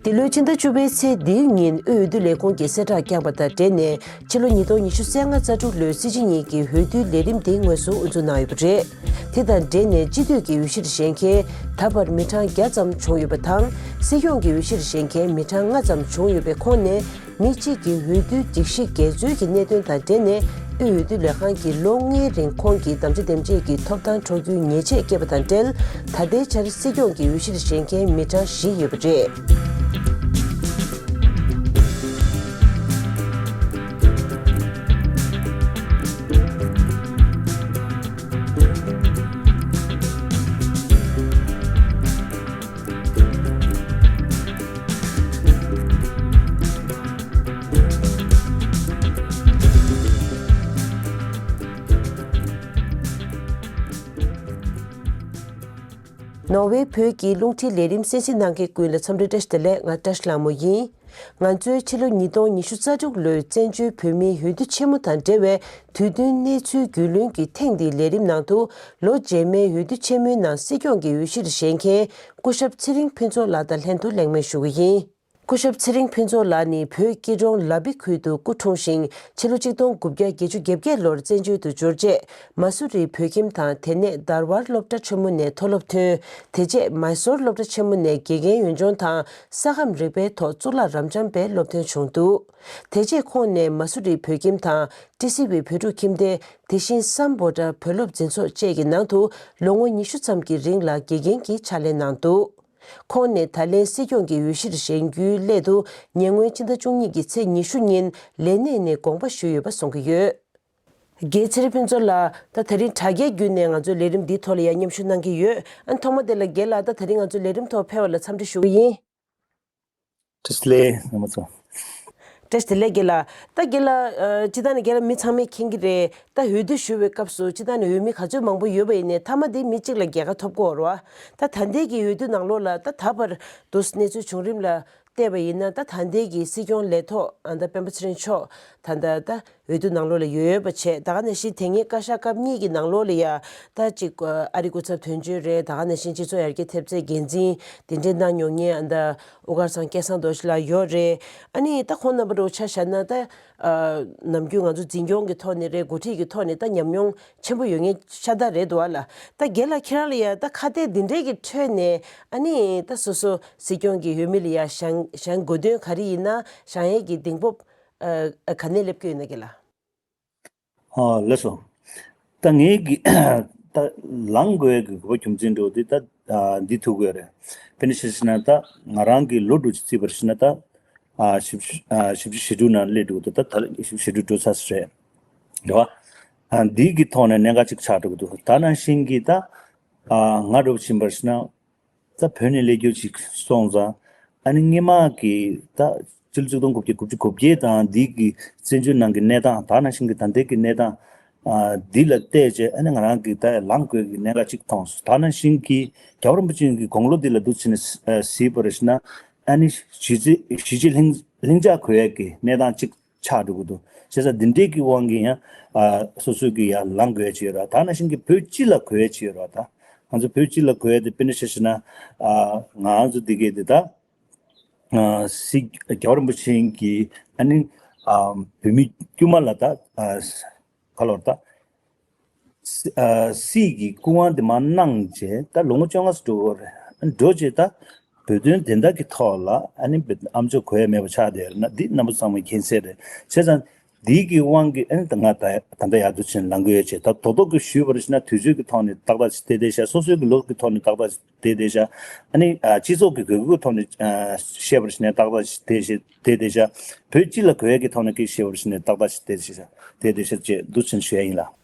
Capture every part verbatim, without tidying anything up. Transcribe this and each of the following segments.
འདི་ལོའི་ཕྱི་ཟླ་བཅུ་པའི་ཚེས་བདུན་ཉིན་དབུས་འོས་བསྡུ་ལས་ཁུངས་ཀྱིས་གསལ་བསྒྲགས་བསྐྱངས་པ་དང་འབྲེལ་ནས། ཕྱི་ལོ་ཉིས་སྟོང་ཉི་ཤུ་རྩ་ལྔ་རྩ་དྲུག་ལོའི་སྲིད་སྤྱི་གཉིས་ཀྱི་འོས་བསྡུའི་ལས་རིམ་དེ་དངོས་སུ་དབུ་འཛུགས་གནང་ཡོད་པ་རེད། དེ་དང་འབྲེལ་ནས་སྤྱི་འཐུས་ཀྱི་འོས་གཞིར་བཞེངས་མཁན་ད་བར་མི་གྲངས་བརྒྱ་ཙམ་བྱུང་ཡོད་པ་དང་། སྲིད་སྐྱོང་གི་འོས་གཞིར་བཞེངས་མཁན་མི་གྲངས་ལྔ་ཙམ་བྱུང་ཡོད་པའི་ཁོངས་ནས། མི་གཅིག་གིས་འོས་བསྡུའི་སྒྲིག་གཞི་འགལ་འཛོལ་གྱི་གནད་དོན་དང་འབྲེལ་ནས། དབུས་འོས་བསྡུ་ལས་ཁང་གིས་ལོ་ལྔའི་རིང་ཁོང་གི་དམ་བཅའ་འདེམས་བྱེད་ཀྱི་ཐོབ་ཐང་འཕྲོག་རྒྱུའི་ཉེས་ཆད་བཀལ་བ་དང་འབྲེལ། ད་ལྟའི་ཆར་སྲིད་སྐྱོང་གི་འོས་གཞིར་བཞེངས་མཁན་མི་གྲངས་བཞི་ཡོད་པ་རེད། ནོར་ཝེ་བོད་ཀྱི་རླུང་འཕྲིན་ལས་རིམ་གསན་གཟིགས་གནང་མཁན་ཀུན་ལ་འཚམས་འདྲི་བཀྲ་ཤིས་བདེ་ལེགས། ང་བཀྲ་ཤིས་ལྷ་མོ་ཡིན། ང་ཚོའི་ཕྱི་ལོ་ཉིས་སྟོང་ཉི་ཤུ་རྩ་དྲུག་ལོའི་བཙན་བྱོལ་བོད་མིའི་འོས་བསྡུ་ཆེན་མོ་དང་འབྲེལ་བའི་དུས་སྟོན་གནས་ཚུལ་རྒྱུས་ལོན་གྱི་ཐེངས་འདིའི་ལས་རིམ་ནང་དུ། ལོ་རྗེས་མའི་འོས་བསྡུ་ཆེན་མོའི་ནང་སྲིད་སྐྱོང་གི་འོས་གཞིར་བཞེངས་མཁན་སྐུ་ཞབས་ཚེ་རིང་ཕུན་ཚོགས་ལགས་དང་ལྷན་དུ་གླེང་མོལ་ཞུ་གི་ཡིན། སྐུ་ཞབས་ཚེ་རིང་ཕུན་ཚོགས་ལགས་ནི་བོད་སྐྱིད་གྲོང་ལ་བི་ཁུལ་དུ་སྐུ་འཁྲུངས་ཤིང་། ཕྱི་ལོ་གཅིག་སྟོང་དགུ་བརྒྱ་བརྒྱད་ཅུ་གྱ་བརྒྱད་ལོར་བཙན་བྱོལ་དུ་འབྱོར་རྗེས། མ་སུ་རི་བོད་ཁྱིམ་དང་དེ་ནས་དར་བར་སློབ་གྲྭ་ཆེན་མོ་ནས་མཐོ་སློབ་ཐོན། དེ་རྗེས་མཱི་སོར་སློབ་གྲྭ་ཆེན་མོ་ནས་དགེ་རྒན་ཡོན་སྦྱོང་དང་ས་ཁམས་རིག་པའི་ཐོག་གཙུག་ལག་རབ་འབྱམས་པའི་སློབ་ཐོན་བྱུང་འདུག་དེ་རྗེས་ཁོང་ནས་མ་སུ་རི་བོད་ཁྱིམ་དང་ཊི་སི་ཝི་བོད་ཕྲུག་ཁྱིམ་སྡེ། དེ་བཞིན་སམ་བྷོ་ཊ་བོད་སློབ་འཛིན་ཚོགས་བཅས་ཀྱི་ནང་དུ་ལོ་ངོ་ཉི་ཤུ་ཙམ་གྱི་རིང་ལ་དགེ་རྒན་གྱི་ཕྱག་ལས་གནང་འདུག་ཁོང་ནས་ད་ལན་སྲིད་སྐྱོང་གི་འོས་གཞིར་བཞེངས་རྒྱུའི་སླད་དུ་ཉེ་སྔོན་ཕྱི་ཟླ་བཅུ་གཉིས་ཀྱི་ཚེས་ཉི་ཤུ་ཉིན་ལས་གནས་ནས་དགོངས་པ་ཞུས་ཡོད་པ་གསུང་གི་ཡོད། རྒན་ཚེ་རིང་ཕུན་ཚོགས་ལགས། ད་ད་རིང་དྲ་རྒྱའི་བརྒྱུད་ནས་ང་ཚོའི་ལས་རིམ་འདིའི་ཐོག་ལ་ཡང་མཉམ་ཞུགས་གནང་གི་ཡོད། ཨ་ནི་ཐོག་མ་དེ་ལ་རྒན་ལགས། ད་ད་རིང་ང་ཚོའི་ལས་རིམ་ཐོག་ཕེབས་པ་ལ་འཚམས་འདྲི་ཞུ་གི་ཡིན། བཀྲ་ཤིས་བདེ་ལེགས་རྣམ་པ་ཚོ། བཀྲ་ཤིས་བདེ་ལེགས་རྒན་ལགས། ད་རྒན་ལགས། ཨ། སྤྱིར་བཏང་ནས་རྒན་ལགས་མི་ཚང་མས་མཁྱེན་གྱི་རེད། ད་འོས་བསྡུ་ཞུ་བའི་སྐབས་སུ་སྤྱིར་བཏང་ནས་འོས་མི་ག་ཚོད་མང་པོ་ཡོད་པ་ཡིན་ནའི་མཐའ་མ་དེ་མི་གཅིག་ལ་རྒྱལ་ཁ་ཐོབ་ཀྱི་ཡོད་རེད་བ། ད་ད་ལྟའི་གི་འོས་བསྡུ་ནང་ལོགས་ལ་ད་ད་བར་དུ་གནས་ཚུལ་བྱུང་རིམ་ལ་བལྟས་པ་ཡིན་ན། ད་ད་ལྟའི་གི་སྲིད་སྐྱོང་ལས་ཐོག་ཨ་ད་སྤེན་པ་ཚེ་རིང་མཆོག་ད་ད་ད་འོས་བསྡུ་ནང་ལོགས་ལ་ཡོད་པ་བྱས། ད་ག་ནང་བཞིན་དེ་སྔའི་བཀའ་ཤག་སྐབས་གཉིས་ཀྱི་ནང་ལོགས་ལ་ཡ་ད་ཅིག་ཨ་རི་སྐུ་ཚབ་དོན་གཅོད་རེད། ད་ག་ནང་བཞིན་སྤྱི་ཚོགས་ཡར་རྒྱས་ཐེབས་རྩའི་འགན་འཛིན་གདན་འདྲེན་གནང་མྱོང་མཁན་ཨ་ད་དབུ་དཀར་ཚང་སྐལ་བཟང་རྡོ་རྗེ་ལགས་ཡོད་རེད། ཨ་ནི་ད་ཁོང་རྣམ་པ་འདྲ་བོ་ཆ་བཞག་ན་ད་ཨ་ནམ་རྒྱུན་ང་ཚོ་འཛིན་སྐྱོང་གི་ཐོག་ནས་རེད། འགོ་ཁྲིད་ཀྱི་ཐོག་ནས་ད་ཉམས་མྱོང་ཆེན་པོ་ཡོད་མཁན་ཤ་སྟག་རེད་འདུག་ཨ་ལ། ད་རྒན་ལགས་ཁྱེད་རང་ལ་ཡ་ད་ཁ་གཏད་འདི་འདྲའི་གི་ཁྲོད་ནས་ཨ་ནི་ད་སོ་སོ་སྲིད་སྐྱོང་གི་འོས་མི་ལ་ཡ་བཞེངས་བཞེངས་དགོས་དོན་ག་རེ་ཡིན་ན། བཞེངས་ཡས་ཀྱི་གདེང་སྤོབས་ཨ་ག་ནས་སླེབས་ཀྱི་ཡོད་ན་རྒན་ལགས། ཨ་ལགས་སོ། ད་ངས་ཀྱི་ད་ལངས་དགོས་ཀྱི་དགོས་པ་རྒྱུ་མཚན་འདྲ་བོ་དེ་ད་ཨ་འདི་ཐུག་དགོས་རེད། དཔེར་ན་ཆ་བཞག་ན་ད་ང་རང་གི་ལོ་འགྲོ་ཅིག་བརྩིས་པར་བྱས་ན་ད་ཨ་བཞི་བཅུ་ཨ་བཞི་བཅུ་ཞེ་དྲུག་ནང་སླེབས་འགྲོ་གི་འདུག་ད་ད་ལོ་བཞི་བཅུ་ཞེ་དྲུག་འགྲོ་ཚར་ས་རེད། རེད་བ། ཨ་འདི་གི་ཐོག་ནས་གནད་འགག་ཅིག་ཆགས་འགྲོ་གི་འདུག་ད་ནང་བཞིན་གྱི་ད་ཨ་ང་འདྲ་བོ་ཕྱིན་པར་བྱས་ན། ད་བོད་ནས་སླེབས་རྒྱུ་ཅིག་སོང་ཙང་། ཨ་ནི་སྔོན་མ་གི་ད་སྤྱི་ལོ་ཆིག་སྟོང་དགུ་བརྒྱ་དགུ་བཅུ་གོ་བརྒྱད་དང་འདི་གི་བཙན་བྱོལ་ནང་གི་གནས་སྟངས། ད་ནང་བཞིན་གྱི་ད་ལྟའི་གི་གནས་སྟངས་ཨ་འདི་ལ་བལྟས་བྱས། ཨ་ནི་ང་རང་གི་ད་ལངས་དགོས་ཀྱི་གནད་འགག་ཅིག་མཐོང་སོང་། ད་ནང་བཞིན་གྱི་རྒྱལ་བ་རིན་པོ་ཆེ་གི་དགུང་ལོ་འདི་ལ་འདུག་བྱས་ནས་ཨ་གཟིགས་པར་བྱས་ན། ཨ་ནི་གཞིས་བྱེས་གཞིས་བྱེས་ལྷིང་ལྷིང་འཇགས་དགོས་ཡས་ཀྱི་གནས་སྟངས་ཅིག་ཆགས་འགྲོ་གི་འདུག་བྱས་ཙང་འདི་འདྲའི་གི་དབང་གིས་ཡང་ཨ་སོ་སོའི་གི་ཡང་ལངས་དགོས་ཡ་ཅིག་ཡོད་རེད། ད་ནང་བཞིན་གྱི་བོད་སྤྱི་ལ་དགོས་ཡ་ཅིག་ཡོད་རེད། ད་ང་ཚོ་བོད་སྤྱི་ལ་དགོས་ཡ་དེ་དཔེར་ན་ཆ་བཞག་ན། ཨ་ང་ཚོ་འདི་གས་དེ་ད་ཨ་སྲིད་རྒྱལ་བ་རིན་པོ་ཆེ་གི་ཨ་ནི་ཨ་བོད་མི་དཀྱུས་མ་ལ་ད་ཨ་ག་ལོར་ད། སྲིད་ཨ་སྲིད་ཀྱི་སྐུ་དབང་དེ་མར་གནང་རྗེས་ད་ལོ་ངོ་བཅོ་ལྔ་ཙམ་འགྲོ་གི་ཡོད་རེད། འགྲོ་རྗེས་ད་བོད་དོན་བདེན་མཐའ་གི་ཐོག་ལ་ཨ་ནི་བོད་ཨ་མཆོག་གོ་ཡ་མེད་པ་ཆགས་བསྡད་ཡོད་རེད་ན། འདི་རྣམ་པ་ཚང་མས་མཁྱེན་གསལ་རེད། བྱས་ཙང་འདི་གི་དབང་གིས་ཨ་ནི་ད་ང་ད་ད་ལྟ་ཡག་ཏུ་ཕྱིན་ལངས་ཀྱི་ཡོད་ཅེས། ད་རྡོག་རྡོག་གི་ཞུས་པར་བྱས་ན་དུས་ཚོད་ཀྱི་ཐོག་ནས་ཏག་ཏག་ཅིག་བསྡད་བསྡད་ཤག་སོ་སོའི་གི་ལོ་གི་ཐོག་ནས་ཏག་ཏག་ཅིག་བསྡད་བསྡད་ཤག་ཨ་ནི་ཨ་སྤྱི་ཚོགས་ཀྱི་དགོས་མཁོའི་ཐོག་ནས་ཨ་བཤད་པར་བྱས་ན་ཏག་ཏག་ཅིག་བསྡད་བསྡད་བསྡད་བསྡད་ཤག་བོད་སྤྱི་ལ་དགོས་ཡ་གི་ཐོག་ནས་ཀྱི་བཤད་པར་བྱས་ན་ཏག་ཏག་ཅིག་བསྡད་བསྡད་ཤག་བསྡད་བསྡད་ཤག་ཅེས་འདུག་ཕྱིན་ཞུ་ཡ་ཡིན་ལགས།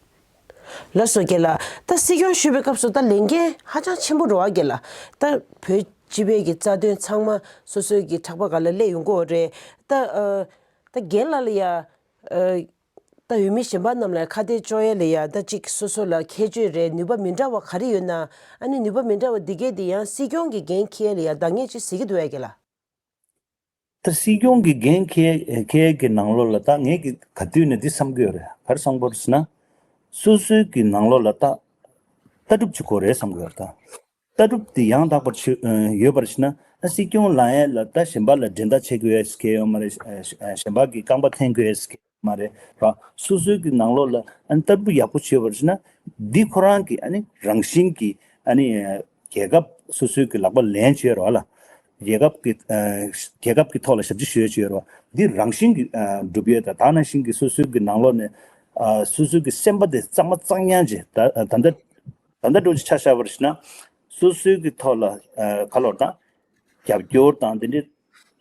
ལགས་སོ་རྒན་ལགས། ད་སྲིད་སྐྱོང་ཞུས་པའི་སྐབས་སུ་ད་ལས་འགན་ཧ་ཅང་ཆེན་པོ་རེད་བ་རྒན་ལགས། ད་བོད་སྤྱི་པའི་གི་རྩ་དོན་ཚང་མ་སོ་སོའི་གི་ཕྲག་པ་སྒང་ལ་སླེབས་ཡོང་གི་ཡོད་རེད། ད་ཨ་ད་རྒན་ལགས་ལ་ཡ་ཨ་ད་འོས་མི་གཞན་པ་རྣམས་ལ་ཁ་གཏད་གཅོག་ཡ་ལ་ཡ་ད་ཅིག་སོ་སོ་ལ་ཁྱད་ཆོས་རེད། ནུས་པ་མི་འདྲ་བ་ག་རེ་ཡོད་ན། ཨ་ནི་ནུས་པ་མི་འདྲ་བ་འདི་གས་དེ་ཡང་སྲིད་སྐྱོང་གི་འགན་འཁྱེར་ཡ་ལ་ཡ་འདང་ངེས་ཅིག་གཟིགས་ཀྱི་འདུག་ཡ་རྒན་ལགས། ད་སྲིད་སྐྱོང་གི་འགན་འཁྱེར་འཁྱེར་གྱི་ནང་ལོགས་ལ་ད་ངས་ཀྱི་ག་དུས་ནས་འདི་བསམ་གྱི་ཡོད་རེད། ག་རེ་བསམ་གྱི་ཡོད་རེད་ཟེར་ན། སོ་སོའི་གི་ནང་ལོགས་ལ་ད་ལྟ་གྲུབ་ཅིག་དགོས་རེད་བསམ་གྱི་ཡོད་རེད། ད་ལྟ་གྲུབ་དེ་ཡང་དག་པར་ཆོས་ཡོད་པར་བྱས་ན། ཨ་སྲིད་སྐྱོང་ལངས་ཡས་ལ་ད་གཞན་པ་ལ་འགྲན་ཟླ་བྱེད་དགོས་ཡས་གལ་ཡོད་མ་རེད། ཨ་གཞན་པ་གི་རྐང་པ་འཐེན་དགོས་ཡས་གལ་ཡོད་མ་རེད་ར། སོ་སོའི་གི་ནང་ལོགས་ལ་ཨ་ནི་ལྟ་བུ་ཡག་པོ་བྱས་པར་བྱས་ན་འདི་ཁོ་རང་གི་ཨ་ནི་རང་བཞིན་གྱི་ཨ་ནི་རྒྱལ་ཁབ་སོ་སོའི་གི་ལག་པ་ལེན་བྱས་རོགས་ལ། རྒྱལ་ཁབ་ཀྱི་ཨ་རྒྱལ་ཁབ་ཀྱི་ཐོག་ལ་ཞབས་ཕྱི་ཞུ་ཡས་བྱས་རོགས། འདི་རང་བཞིན་གྱི་ཨ་འགྲུབ་ཡས་དང་ད་ནང་བཞིན་གྱི་སོ་སོའི་གི་ནང་ལོགས་ནས་ཨ་སོ་སོའི་གི་སེམས་པ་དེ་གཙང་མ་གཙང་ཉག་བྱས་ད་ད་ལྟ་ད་ལྟ་འགྲོ་ཆ་བཞག་པར་བྱས་ན་སོ་སོའི་གི་ཐོག་ལ་ཨ་ག་ལོར་དང་རྒྱབ་སྐྱོར་དང་དེ་འདྲའི་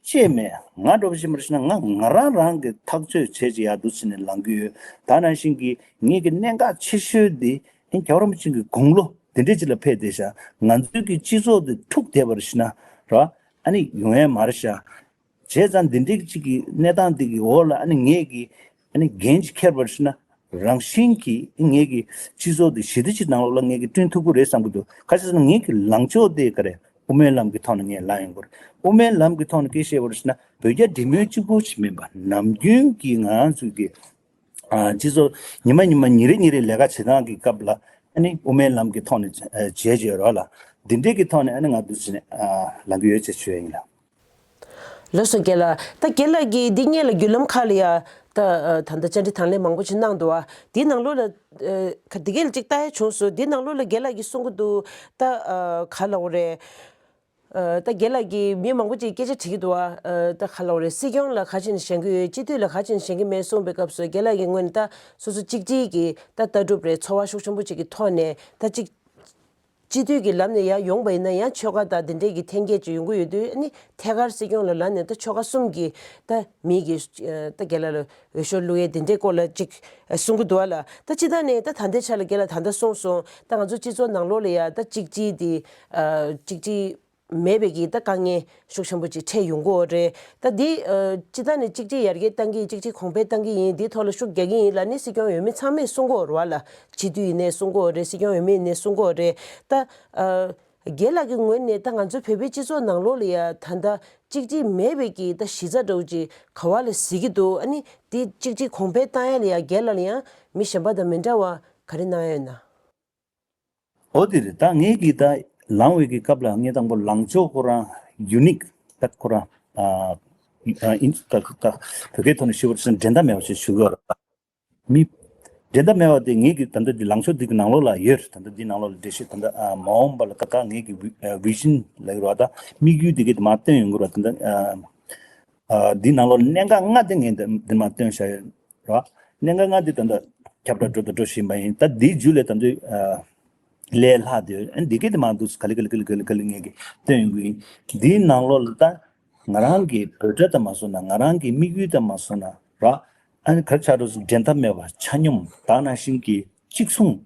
ཅེས་མེད། ང་འགྲོ་བཞིན་པར་ཞིག་ན་ང་ང་རང་རང་གི་ཐག་གཅོད་བྱས་ཀྱི་ཡག་འདུག་ཟེར་ནས་ལངས་ཀྱི་ཡོད། ད་ནང་བཞིན་གྱི་ངེད་ཀྱི་གནད་འགག་ཆེ་ཤོས་འདི་ཨེ་རྒྱལ་བ་རིན་པོ་ཆེ་གི་དགུང་ལོ་འདི་འདྲའི་ཅིག་ལ་ཕེབས་བསྡད་ཤག་ང་ཚོའི་གི་སྤྱི་ཚོགས་འདི་འཁྲུག་བསྡད་པར་ཞིག་ན་ར་ཨ་ནི་ཡོང་ཡས་མ་རེད་ཤག་བྱས་ཙང་འདི་འདྲའི་ཅིག་གི་གནས་སྟངས་འདི་གི་འོག་ལ་ཨ་ནི་ངེད་ཀྱི་ཨ་ནི་འགན་ཅིག་འཁྱེར་བར་ཞུ་ན་རང་བཞིན་གྱིས་ངེད་ཀྱི་སྤྱི་ཚོགས་འདི་ཞི་བདེ་ཅིག་ནང་ལོགས་ལ་ངེད་ཀྱིས་བསྐྲུན་ཐུབ་ཀྱི་རེད་བསམ་གྱི་འདུག་ག་ཅི་ཟེར་ན་ངེད་ཀྱི་ལངས་ཕྱོགས་དེ་ག་རེད། དབུ་མའི་ལམ་གྱི་ཐོག་ནས་ངས་ལངས་ཡོང་གི་རེད། དབུ་མའི་ལམ་གྱི་ཐོག་ནས་སྐད་བཤད་པར་ཞུ་ན་བོད་རྒྱ་འབྲེལ་མོལ་གཅིག་པོ་ཞིག་མིན་པ་ནམ་རྒྱུན་གྱི་ང་རང་ཚོའི་གི་ཨ་སྤྱི་ཚོགས་ཉི་མ་ཉི་མ་ཉིན་རེ་ཉིན་རེ་ལས་ཀ་བྱེད་སྟངས་ཀྱི་སྐབས་ལ་ཨ་ནི་དབུ་མའི་ལམ་གྱི་ཐོག་ནས་ཨ་བྱས་བྱས་རོགས་ལ་འདི་འདྲའི་གི་ཐོག་ནས་ཨ་ནི་ང་འདུག་བྱས་ནས་ཨ་ལངས་ཀྱི་ཡོད་ཅེས་ཞུ་ཡ་ཡིན་ལ། ལགས་སོ་རྒན་ལགས། ད་རྒན་ལགས་ཀྱིས་འདི་སྔོན་ལ་བརྒྱུད་ལམ་ཁག་ལ་ཡ་ད་ཨ་ད་ལྟ་བཅར་འདྲི་དང་ལེན་མང་པོ་ཞིག་གནང་འདུག་ཨ། འདིའི་ནང་ལོགས་ལ་ཨ་ཁ་འདི་གས་ལ་ཅིག་ལྟ་ཡ་བྱུང་སོང་། འདིའི་ནང་ལོགས་ལ་རྒན་ལགས་ཀྱིས་གསུང་གི་འདུག་ད་ཨ་ག་ལབ་དགོས་རེད། ཨ་ད་རྒན་ལགས་ཀྱིས་མི་མང་པོ་ཅིག་སྐད་ཆ་དྲིས་ཀྱི་འདུག་ཨ། ཨ་ད་ག་ལབ་དགོས་རེད། སྲིད་སྐྱོང་ལ་ག་ཅིག་ནས་ཞེན་གི་ཡོད། སྤྱི་འཐུས་ལ་ག་ཅིག་ནས་ཞེན་གི་མེད་གསུངས་པའི་སྐབས་སུ་རྒན་ལགས་ཀྱི་ངོས་ནས་ད་སོ་སོ་གཅིག་སྒྲིལ་གྱི་ད་ལྟ་གྲུབ་རེད། ཚོར་བ་ཤུགས་ཆེན་པོ་ཅིག་གི་ཐོག་ནས་ད་ཅིག་སྤྱི་འཐུས་ཀྱི་ལམ་ནས་ཡར་ཡོང་པ་ཡིན་ན་ཡང་ཆོལ་ཁ་དང་དེ་འདྲས་ཀྱི་འཐེན་འཁྱེར་ཅིག་ཡོང་གི་ཡོད་དུས་ཨ་ནི་ཐད་ཀར་སྲིད་སྐྱོང་ལ་ལབ་ནས་ད་ཆོལ་ཁ་གསུམ་གྱི་ད་མི་གི་ད་རྒན་ལགས་ལ་འོས་ཤོག་བླུག་ཡས་དེ་འདྲས་སྐོར་ལ་ཅིག་གསུང་གི་འདུག་ཨ་ལ། ད་སྤྱི་བཏང་ནས་ད་ད་ལྟའི་ཆ་ལ་རྒན་ལགས་ད་ལྟ་གསུངས་སོང་། ད་ང་ཚོ་སྤྱི་ཚོགས་ནང་ལོགས་ལ་ཡ་ད་གཅིག་སྒྲིལ་དེ་གཅིག་སྒྲིལ་མེད་པའི་གི་ད་དཀའ་ངལ་ཤུགས་ཆེན་པོ་ཅིག་འཕྲད་ཡོང་གི་ཡོད་རེད། ད་འདི་ཨ་སྤྱི་བཏང་ནས་གཅིག་སྒྲིལ་ཡར་རྒྱས་གཏང་གི་ཡིན། གཅིག་སྒྲིལ་གོང་འཕེལ་གཏང་གི་ཡིན། འདིའི་ཐོག་ལ་ཤུགས་རྒྱག་གི་ཡིན་ལབ་ནས་སྲིད་སྐྱོང་འོས་མི་ཚང་མས་གསུང་གི་ཡོད་རེད་བ་ལ། སྤྱི་འཐུས་ཡིན་ནའི་གསུང་གི་ཡོད་རེད། སྲིད་སྐྱོང་འོས་མི་ཡིན་ནའི་གསུང་གི་ཡོད་རེད། ད་ཨ་རྒན་ལགས་ཀྱི་ངོས་ནས་ད་ང་ཚོ་བོད་པའི་སྤྱི་ཚོགས་ནང་ལོགས་ལ་ཡ་ད་ལྟ་གཅིག་སྒྲིལ་མེད་པའི་གི་ད་གཞི་རྩ་འདྲ་བོ་ཅིག་ག་བ་ལ་གཟིགས་ཀྱི་འདུག་ཨ་ནི་འདི་གཅིག་སྒྲིལ་གོང་འཕེལ་གཏང་ཡ་ལ་ཡ་རྒན་ལགས་ལ་ཡང་མི་གཞན་པ་དང་མི་འདྲ་བ་ག་རེ་གནང་ཡ་ཡོད་ན། འོ་དེ་རེད། ད་ངེད་ཀྱིས་ད་ལངས་པའི་གི་སྐབས་ལ་ངས་དང་པོ་ལངས་ཕྱོགས་ཁོ་རང་ཡུ་ནིག་ད་ཁོ་རང་ཨ་ཨ་ཨིན་ད་ད་བོད་སྐད་ཐོག་ནས་ཞུ་བར་བྱས་ན་འགྲན་ཟླ་མེད་པ་ཞིག་ཞུ་གི་ཡོད་རེད། མི་འགྲན་ཟླ་མེད་པ་དེ་ངེད་ཀྱི་ད་ལྟ་འདི་ལངས་ཕྱོགས་འདི་གི་ནང་ལོགས་ལ་ཡོད་རེད། ད་ལྟ་འདི་ནང་ལོགས་ལ་འགྲེལ་བཤད་ད་ལྟ་ཨ་མ་འོངས་པ་ལ་ད་ལྟ་ངེད་ཀྱི་ཝི་ཨ་ཝི་ཤན་ལབ་ཀྱི་རེད་བ། ད་དམིགས་ཡུལ་འདི་གི་དེ་མར་བཏོན་ཡོང་གི་རེད་བ། ད་ལྟ་ཨ་ཨ་འདི་ནང་ལོགས་ལ་གནད་འགག་ལྔ་དེ་ངས་འདི་འདི་མར་བཏོན་བཞག་ཡོད་རེད་བ། གནད་འགག་ལྔ་དེ་ད་ལྟ་ཁྱབ་བསྒྲགས་འགྲོ་དང་འགྲོ་བཞིན་པ་ཡིན། ད་འདིའི་མཇུག་ལ་ད་ལྟ་ཨ་ལས་སླ་དེ་ཨ་འདི་གི་དེ་མར་འདུག་ག་ལེ་ག་ལེ་ག་ལེ་ག་ལེ་ག་ལེ་ངེད་ཀྱིས་བཏོན་ཡོང་གི་ཡིན། འདིའི་ནང་ལོགས་ལ་ད་ང་རང་གི་འབོད་སྒྲ་དང་མ་སོང་ན་ང་རང་གི་དམིགས་ཡུལ་དང་མ་སོང་ན་ར་ཨ་ནི་ག་རེ་ཆགས་འགྲོ་སོང་། འགྲན་ཟླ་མེད་པ་ཆ་སྙོམས་དེ་ནང་བཞིན་གྱི་གཅིག་མཚུངས།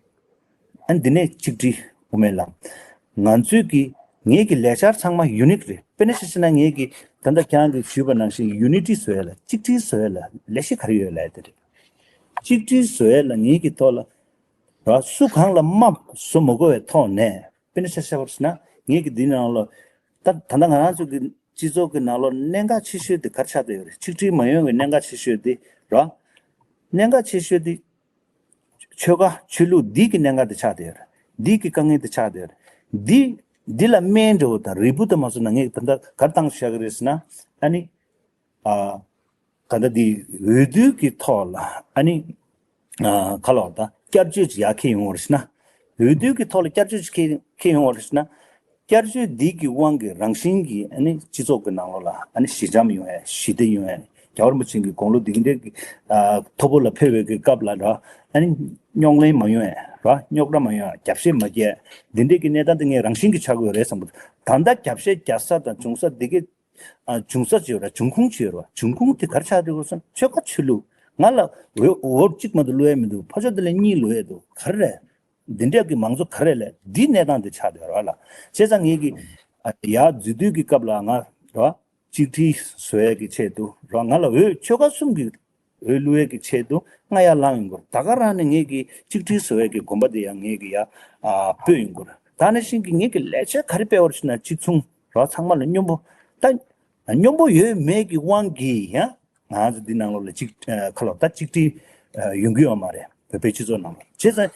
ཨ་ནི་འདི་ནས་གཅིག་སྒྲིལ་དབུ་མའི་ལམ། ང་ཚོའི་གི་ངེད་ཀྱི་ལས་འཆར་ཚང་མ་ཡུ་ནིག་རེད། དཔེར་ན་ཆ་བཞག་ན་ངེད་ཀྱི་ད་ལྟ་ཁྱེད་རང་གིས་ཞུས་པ་ནང་བཞིན་ཡུ་ནི་ཊི་བཟོ་ཡ་ལ་གཅིག་སྒྲིལ་བཟོ་ཡ་ལ་ལས་གཞི་ག་རེ་ཡོད་ལབ་ཡ་དེ་རེད། གཅིག་སྒྲིལ་བཟོ་ཡ་ལ་ངེད་ཀྱི་ཐོག་ལ་ར་སུ་གང་ལ་དམའ་བཟོ་མ་དགོས་པའི་ཐོག་ནས་དཔེར་ན་ཆ་བཞག་པར་ཟེར་ན་ངེད་ཀྱི་འདི་ནང་ལ་ད་ད་ལྟ་ང་རང་ཚོ་གི་སྤྱི་ཚོགས་ཀྱི་ནང་ལོགས་གནད་འགག་ཆེ་ཤོས་དེ་ག་རེ་ཆགས་བསྡད་ཡོད་རེད། གཅིག་སྒྲིལ་མ་ཡོང་བའི་གནད་འགག་ཆེ་ཤོས་དེ་ར། གནད་འགག་ཆེ་ཤོས་དེ་ཆོལ་ཁ་ཆོས་ལུགས་འདི་གི་གནད་འགག་དེ་ཆགས་བསྡད་ཡོད་རེད། འདི་གི་དཀའ་ངལ་དེ་ཆགས་བསྡད་ཡོད་རེད། འདི་འདི་ལ་སྨན་འདྲ་བོ་དང་རིལ་བུ་དང་མ་སོང་ན་ངས་ད་ལྟ་ག་རེ་བཏང་བཞག་གི་རེད་ཟེར་ན་ཨ་ནི། ཨ་ག་ད་འདི་འོས་བསྡུ་གི་ཐོག་ལ་ཨ་ནི་ཨ་ག་ལ་བ་ད་བསྐྱར་བཅོས་ཅིག་ཡར་འཁྱེར་ཡོང་བ་རེད་ཟེར་ན། འོས་བསྡུ་གི་ཐོག་ལ་བསྐྱར་བཅོས་ཅིག་འཁྱེར་འཁྱེར་ཡོང་བ་རེད་ཟེར་ན། བསྐྱར་བཅོས་འདི་གི་དབང་གིས་རང་བཞིན་གྱིས་ཨ་ནི་སྤྱི་ཚོགས་ཀྱི་ནང་ལོགས་ལ་ཨ་ནི་ཞི་འཇམ་ཡོང་ཡ་ཞི་བདེ་ཡོང་ཡ་རྒྱལ་བ་རིན་པོ་ཆེ་གི་དགུང་ལོ་འདི་འདྲའི་གི་ཨ་མཐོ་པོ་ལ་ཕེབས་པའི་གི་སྐབས་ལ་ར་ཨ་ནི་རྙོག་གླེང་མ་ཡོང་ཡ་ར་རྙོག་དྲ་མ་ཡོང་ཡ་རྒྱབ་བཤད་མ་རྒྱག་འདི་འདྲའི་གི་གནས་སྟངས་འདི་ངས་རང་བཞིན་གྱིས་ཆགས་ཀྱི་ཡོད་རེད་བསམ་གི་འདུག་ད་ལྟ་རྒྱབ་བཤད་རྒྱག་ས་དང་བྱུང་ས་འདི་གི་ཨ་བྱུང་ས་ཅིག་ཡོད་ར། འབྱུང་ཁུངས་ཅིག་ཡོད་ར། འབྱུང་ཁུངས་དེ་ག་རེ་ཆགས་འདུག་ཟེར་ན་ཆོལ་ཁ་ཆོས་ལུགས་ང་ལ་འོས་འོ་གཅིག་མ་གཏོགས་བླུག་ཡས་མི་འདུག་ཕར་ཕྱོགས་དེ་ལ་གཉིས་བླུག་ཡས་འདུག་ག་རེ་རེད། འདི་འདྲ་གི་མང་གཙོ་ག་རེ་རེད་ལབ་འདི་གནས་སྟངས་དེ་ཆགས་བསྡད་ཡོད་ར་ལ། བྱས་ཙང་ངེད་ཀྱི་ཨ་ཡར་འཛུལ་དུས་ཀྱི་སྐབས་ལ་ང་ར་གཅིག་སྒྲིལ་བཟོ་ཡས་ཀྱི་ཆེད་དུ་ར་ང་ལ་འོས་ཆོལ་ཁ་གསུམ་གྱི་འོས་བླུག་ཡས་ཀྱི་ཆེད་དུ་ང་ཡར་ལངས་ཡོང་གི་རེད། ད་ག་རང་ནས་ངེད་ཀྱི་གཅིག་སྒྲིལ་བཟོ་ཡས་ཀྱི་གོམ་པ་དེ་ཡང་ངེད་ཀྱི་ཡར་ཨ་སྤོས་ཡོང་གི་རེད། ད་ནང་བཞིན་གྱི་ངེད་ཀྱི་ལས་འཆར་ག་རེ་སྤེལ་བ་རེད་ཟེར་ན་གཅིག་མཚུངས་ར་ཚང་མ་ལ་སྙོམས་པོ། ད་སྙོམས་པོ་ཡོད་མེད་ཀྱི་དབང་གིས་ཡང་ང་ཚོ་འདི་ནང་ལོགས་ལ་གཅིག་ཁ་ལོ་ད་གཅིག་སྒྲིལ་ཡོང་གི་ཡོད་མ་རེད། བོད་པའི་སྤྱི་ཚོགས་ནང་ལ། བྱས་ཙང་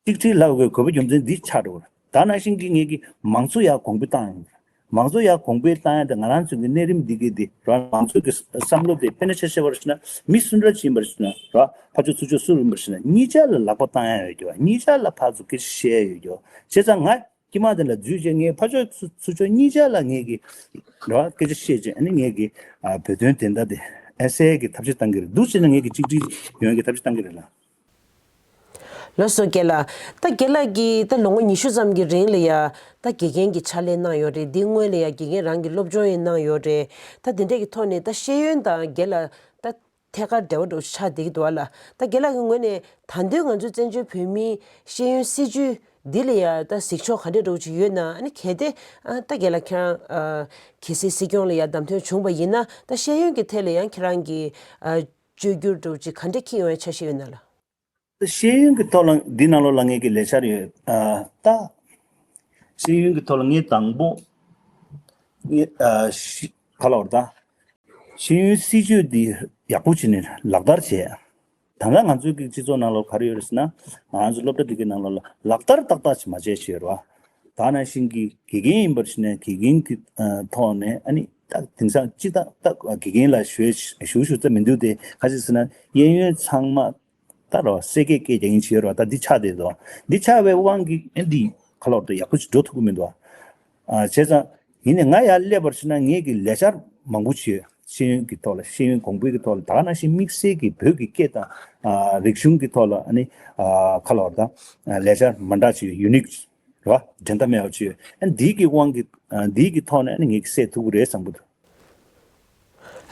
གཅིག་སྒྲིལ་ལབ་དགོས་དགོས་པ་རྒྱུ་མཚན་འདི་ཆགས་འགྲོ་གི་རེད། ད་ནང་བཞིན་གྱི་ངེད་ཀྱི་མང་གཙོ་ཡར་གོང་འཕེལ་བཏང་ཡོང་གི་རེད། མང་གཙོ་ཡར་གོང་འཕེལ་བཏང་ཡ་དེ་ང་རང་ཚོ་གི་གནས་རིམ་འདི་གའི་དེ་ར། མང་གཙོ་གི་བསམ་བློ་དེ་དཔེར་ན་ཆ་བཞག་པར་བྱས་ན་མི་སུ་འདྲ་ཅིག་ཡིན་པར་བྱས་ན་ར། ཕར་ཕྱོགས་ཚུར་ཕྱོགས་སུ་ཡིན་པར་བྱས་ན་གཉིས་ཆ་ལ་ལག་པ་བཏང་ཡ་ཡོད་རྒྱུ། གཉིས་ཆ་ལ་ཕར་ཚུར་སྐད་ཆ་བཤད་ཡ་ཡོད་རྒྱུ། བྱས་ཙང་ང་དཀྱིལ་མ་དེ་ལ་འཛུལ་བྱས་ངས་ཕར་ཕྱོགས་ཚུར་ཕྱོགས་གཉིས་ཆ་ལ་ངས་ཀྱི་ར་སྐད་ཆ་བཤད་བྱས། ཨ་ནི་ངས་ཀྱི་ཨ་བོད་དོན་བདེན་མཐའ་དེ་ཨེ་སེལ་གྱི་ཐབས་ཤེས་བཏང་གི་རེད། འདུག་བྱས་ན་ངས་ཀྱི་གཅིག་སྒྲིལ་ཡོང་གི་ཐབས་ཤེས་བཏང་གི་རེད་ལ། ལགས་སོ་རྒན་ལགས། ད་རྒན་ལགས་ཀྱིས་ད་ལོ་ངོ་ཉི་ཤུ་ཙམ་གྱི་རིང་ལ་ཡ་ད་དགེ་རྒན་གྱི་ཕྱག་ལས་གནང་ཡོད་རེད། འདི་སྔོན་ལ་ཡ་དགེ་རྒན་རང་གི་སློབ་སྦྱོང་ཡང་གནང་ཡོད་རེད། ད་དེ་འདྲས་ཀྱི་ཐོག་ནས་ད་ཤེས་ཡོན་དང་རྒན་ལགས་ད་ཐད་ཀར་འབྲེལ་བ་འདྲ་བོ་ཆགས་བསྡད་ཀྱི་འདུག་ཨ་ལ། ད་རྒན་ལགས་ཀྱི་ངོས་ནས་ད་དུང་ང་ཚོའི་བཙན་བྱོལ་བོད་མིའི་ཤེས་ཡོན་སྲིད་བྱུས་འདི་ལ་ཡ་ད་གཟིགས་ཕྱོགས་ག་འདྲས་འདྲ་བོ་ཅིག་ཡོད་ན། ཨ་ནི་གལ་ཏེ་ཨ་ད་རྒན་ལགས་ཁྱེད་རང་ཨ་གལ་སྲིད་སྲིད་སྐྱོང་ལ་ཡ་བདམས་ཐོན་བྱུང་བ་ཡིན་ན། ད་ཤེས་ཡོན་གྱི་ཐད་ལ་ཡང་ཁྱེད་རང་གི་ཨ་བཅོས་བསྒྱུར་འདྲ་བོ་ཅིག་ག་འདྲས་འཁྱེར་ཡོང་ཡ་འཆར་གཞི་ཡོད་ན་ལ། ཤེས་ཡོན་གྱི་ཐོག་ལ་འདི་ནང་ལོགས་ལ་ངས་ཀྱི་ལས་འཆར་ཡོད། ཨ་ད་ཤེས་ཡོན་གྱི་ཐོག་ལ་ངས་དང་པོ་ངས་ཨ་ཤི་ག་ལ་བར་ད་ཤེས་ཡོན་སྲིད་བྱུས་འདི་ཡག་པོ་བྱས་ནས་ལག་བསྟར་བྱས། ད་ལྟ་ང་ཚོའི་གི་སྤྱི་ཚོགས་ནང་ལོགས་ག་རེ་ཡོད་རེད་ཟེར་ན། ང་ཚོ་སློབ་གྲྭ་འདི་གའི་ནང་ལོགས་ལ་ལག་བསྟར་ཏག་ཏག་ཅིག་མ་བྱས་བྱས་རོ། ད་ནང་བཞིན་གྱི་དགེ་རྒན་ཡིན་པར་བྱས་ནས་དགེ་རྒན་གྱི་ཨ་ཐོག་ནས་ཨ་ནི་ད་དེང་སང་སྤྱི་བཏང་ད་དགེ་རྒན་ལ་ཞུ་ཞུ་ཞུ་ཙམ་མི་འདུག་སྟེ། ག་ཅི་ཟེར་ན་གཡས་གཡོན་ཚང་མ་ད་རོ་སེ་གེ་སྐད་རྒྱག་གིན་བྱས་རོ། ད་འདི་ཆགས་བསྡད་འདུག་འདི་ཆགས་པའི་དབང་གིས་ཨ་འདི་ཁ་ལོར་དུ་ཡག་པོ་ཞིག་འགྲོ་ཐུབ་ཀྱི་མི་འདུག་ཨ་བྱས་ཙང་ཡིན་ནའི་ང་ཡར་སླེབས་པར་བྱས་ན་ངས་ཀྱི་ལས་འཆར་མང་པོ་བྱས། ཤེས་ཡོན་གྱི་ཐོག་ལ་ཤེས་ཡོན་གོང་འཕེལ་གྱི་ཐོག་ལ་ད་ག་ནང་བཞིན་དམིགས་བསལ་གྱི་བོད་ཀྱི་སྐད་དང་ཨ་རིག་གཞུང་གི་ཐོག་ལ་ཨ་ནི་ཨ་ཁ་ལོར་དང་ལས་འཆར་མ་འདྲ་ཅིག་ཡུ་ནིག་རེད་བ། འགྲན་ཟླ་མེད་པ་ཅིག་ཨ་འདིའི་གི་དབང་གིས་ཨ་འདིའི་གི་ཐོག་ནས་ཨ་ནི་ངས་ཀྱི་སེལ་ཐུབ་ཀྱི་རེད་བསམ་གྱི་འདུག་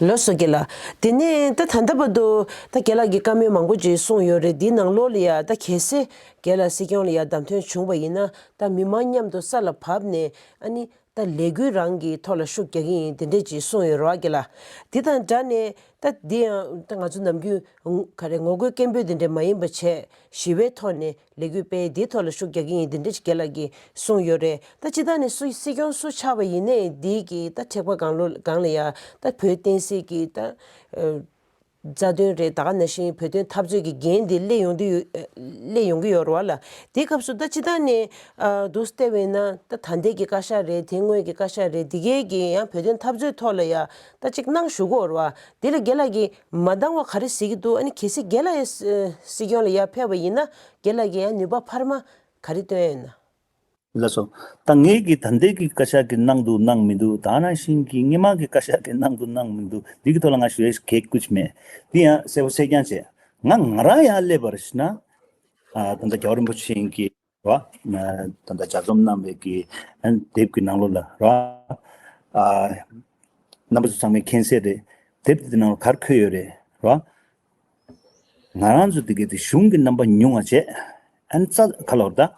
ལགས་སོ་རྒན་ལགས། དེ་ནས་ད་ད་ལྟ་བར་དུ་ད་རྒན་ལགས་ཀྱིས་བཀའ་མོལ་མང་པོ་ཅིག་གསུངས་ཡོད་རེད། འདིའི་ནང་ལོགས་ལ་ཡ་ད་གལ་སྲིད་རྒན་ལགས་སྲིད་སྐྱོང་ལ་ཡ་བདམས་ཐོན་བྱུང་བ་ཡིན་ན། ད་མི་མང་མཉམ་དུ་ས་ལ་བབས་ནས་ཨ་ནི་ད་ལས་འགུལ་རང་གི་ཐོག་ལ་ཤུགས་རྒྱག་གི་ཡིན་དེ་འདྲས་ཅིག་གསུངས་ཡོད་རེད་བ་རྒན་ལགས། དེ་དང་སྦྲགས་ནས་ད་འདི་ཡང་ད་ང་ཚོ་ནམ་རྒྱུན་ག་རེ་ངོ་རྒོལ་སྐད་འབོད་དེ་འདྲས་མ་ཡིན་པ་བྱས་ཞི་བའི་ཐོག་ནས་ལས་འགུལ་སྤེལ། དེའི་ཐོག་ལ་ཤུགས་རྒྱག་གི་ཡིན་དེ་འདྲས་ཅིག་རྒན་ལགས་ཀྱིས་གསུངས་ཡོད་རེད། ད་སྤྱིར་བཏང་ནས་སུ་སྲིད་སྐྱོང་སུ་ཆགས་པ་ཡིན་ནའི་འདི་གི་ད་ཐེག་པ་གང་ལོ་གང་ལ་ཡ་ད་བོད་བསྟན་སྲིད་ཀྱི་ད་ཨ་རྩ་དོན་རེད། ད་ག་ནང་བཞིན་བོད་དོན་འཐབ་རྩོད་ཀྱི་འགན་འདི་སླེབས་ཡོང་དུས་ཡོད་སླེབས་ཡོང་གི་ཡོད་རེད་བ་ལ། དེའི་སྐབས་སུ་ད་སྤྱིར་བཏང་ནས་ཨ་འདུག་བལྟས་པས་ན་ད་ད་ལྟའི་གི་བཀའ་ཤག་རེད། དེ་སྔོན་གྱི་བཀའ་ཤག་རེད། འདི་གའི་གི་ཡང་བོད་དོན་འཐབ་རྩོད་ཐོག་ལ་ཡ་ད་ཅིག་གནང་བཞུགས་ཀྱི་ཡོད་རེད་བ། དེ་ལ་རྒན་ལགས་ཀྱིས་མ་འདང་བ་ག་རེ་གཟིགས་ཀྱི་འདུག་ཨ་ནི་གལ་སྲིད་རྒན་ལགས་ཡང་སྲིད་སྐྱོང་ལ་ཡར་ཕེབས་པ་ཡིན་ན་རྒན་ལགས་ཀྱིས་ཡང་ནུས་པ་འཕར་མ་ག་རེ་བཏོན་ཡོད་ན། ལགས་སོ། ད་ངས་ཀྱི་ད་ལྟའི་གི་བཀའ་ཤག་གི་གནང་འདུག་གནང་མི་འདུག་ད་ནང་བཞིན་གྱི་སྔོན་མ་གི་བཀའ་ཤག་གི་གནང་འདུག་གནང་མི་འདུག་འདི་གི་ཐོག་ལ་ང་ཞུ་ཡས་གལ་ཀུ་ཅི་མེད། འདི་ཡང་གསལ་པོ་གསལ་རྐྱང་བྱས། ང་ང་རང་ཡར་སླེབས་པར་བྱས་ན་ཨ་ད་ལྟ་རྒྱལ་བ་རིན་པོ་ཆེ་གི་ར་ད་ལྟ་ལྗགས་རྩོམ་གནང་བའི་གི་ཨ་དེབ་ཀྱི་ནང་ལོགས་ལ་ར་ཨ་རྣམ་པ་ཚོ་ཚང་མས་མཁྱེན་གསལ་རེད། དེབ་དེ་ནང་ལ་ག་རེ་འཁོད་ཡོད་རེད་ར། ང་རང་ཚོ་དེ་གའི་དེ་གཞུང་གི་རྣམ་པ་ཉུང་བ་བྱས། ཨ་ནི་རྩ་ག་ལ་བར་ད་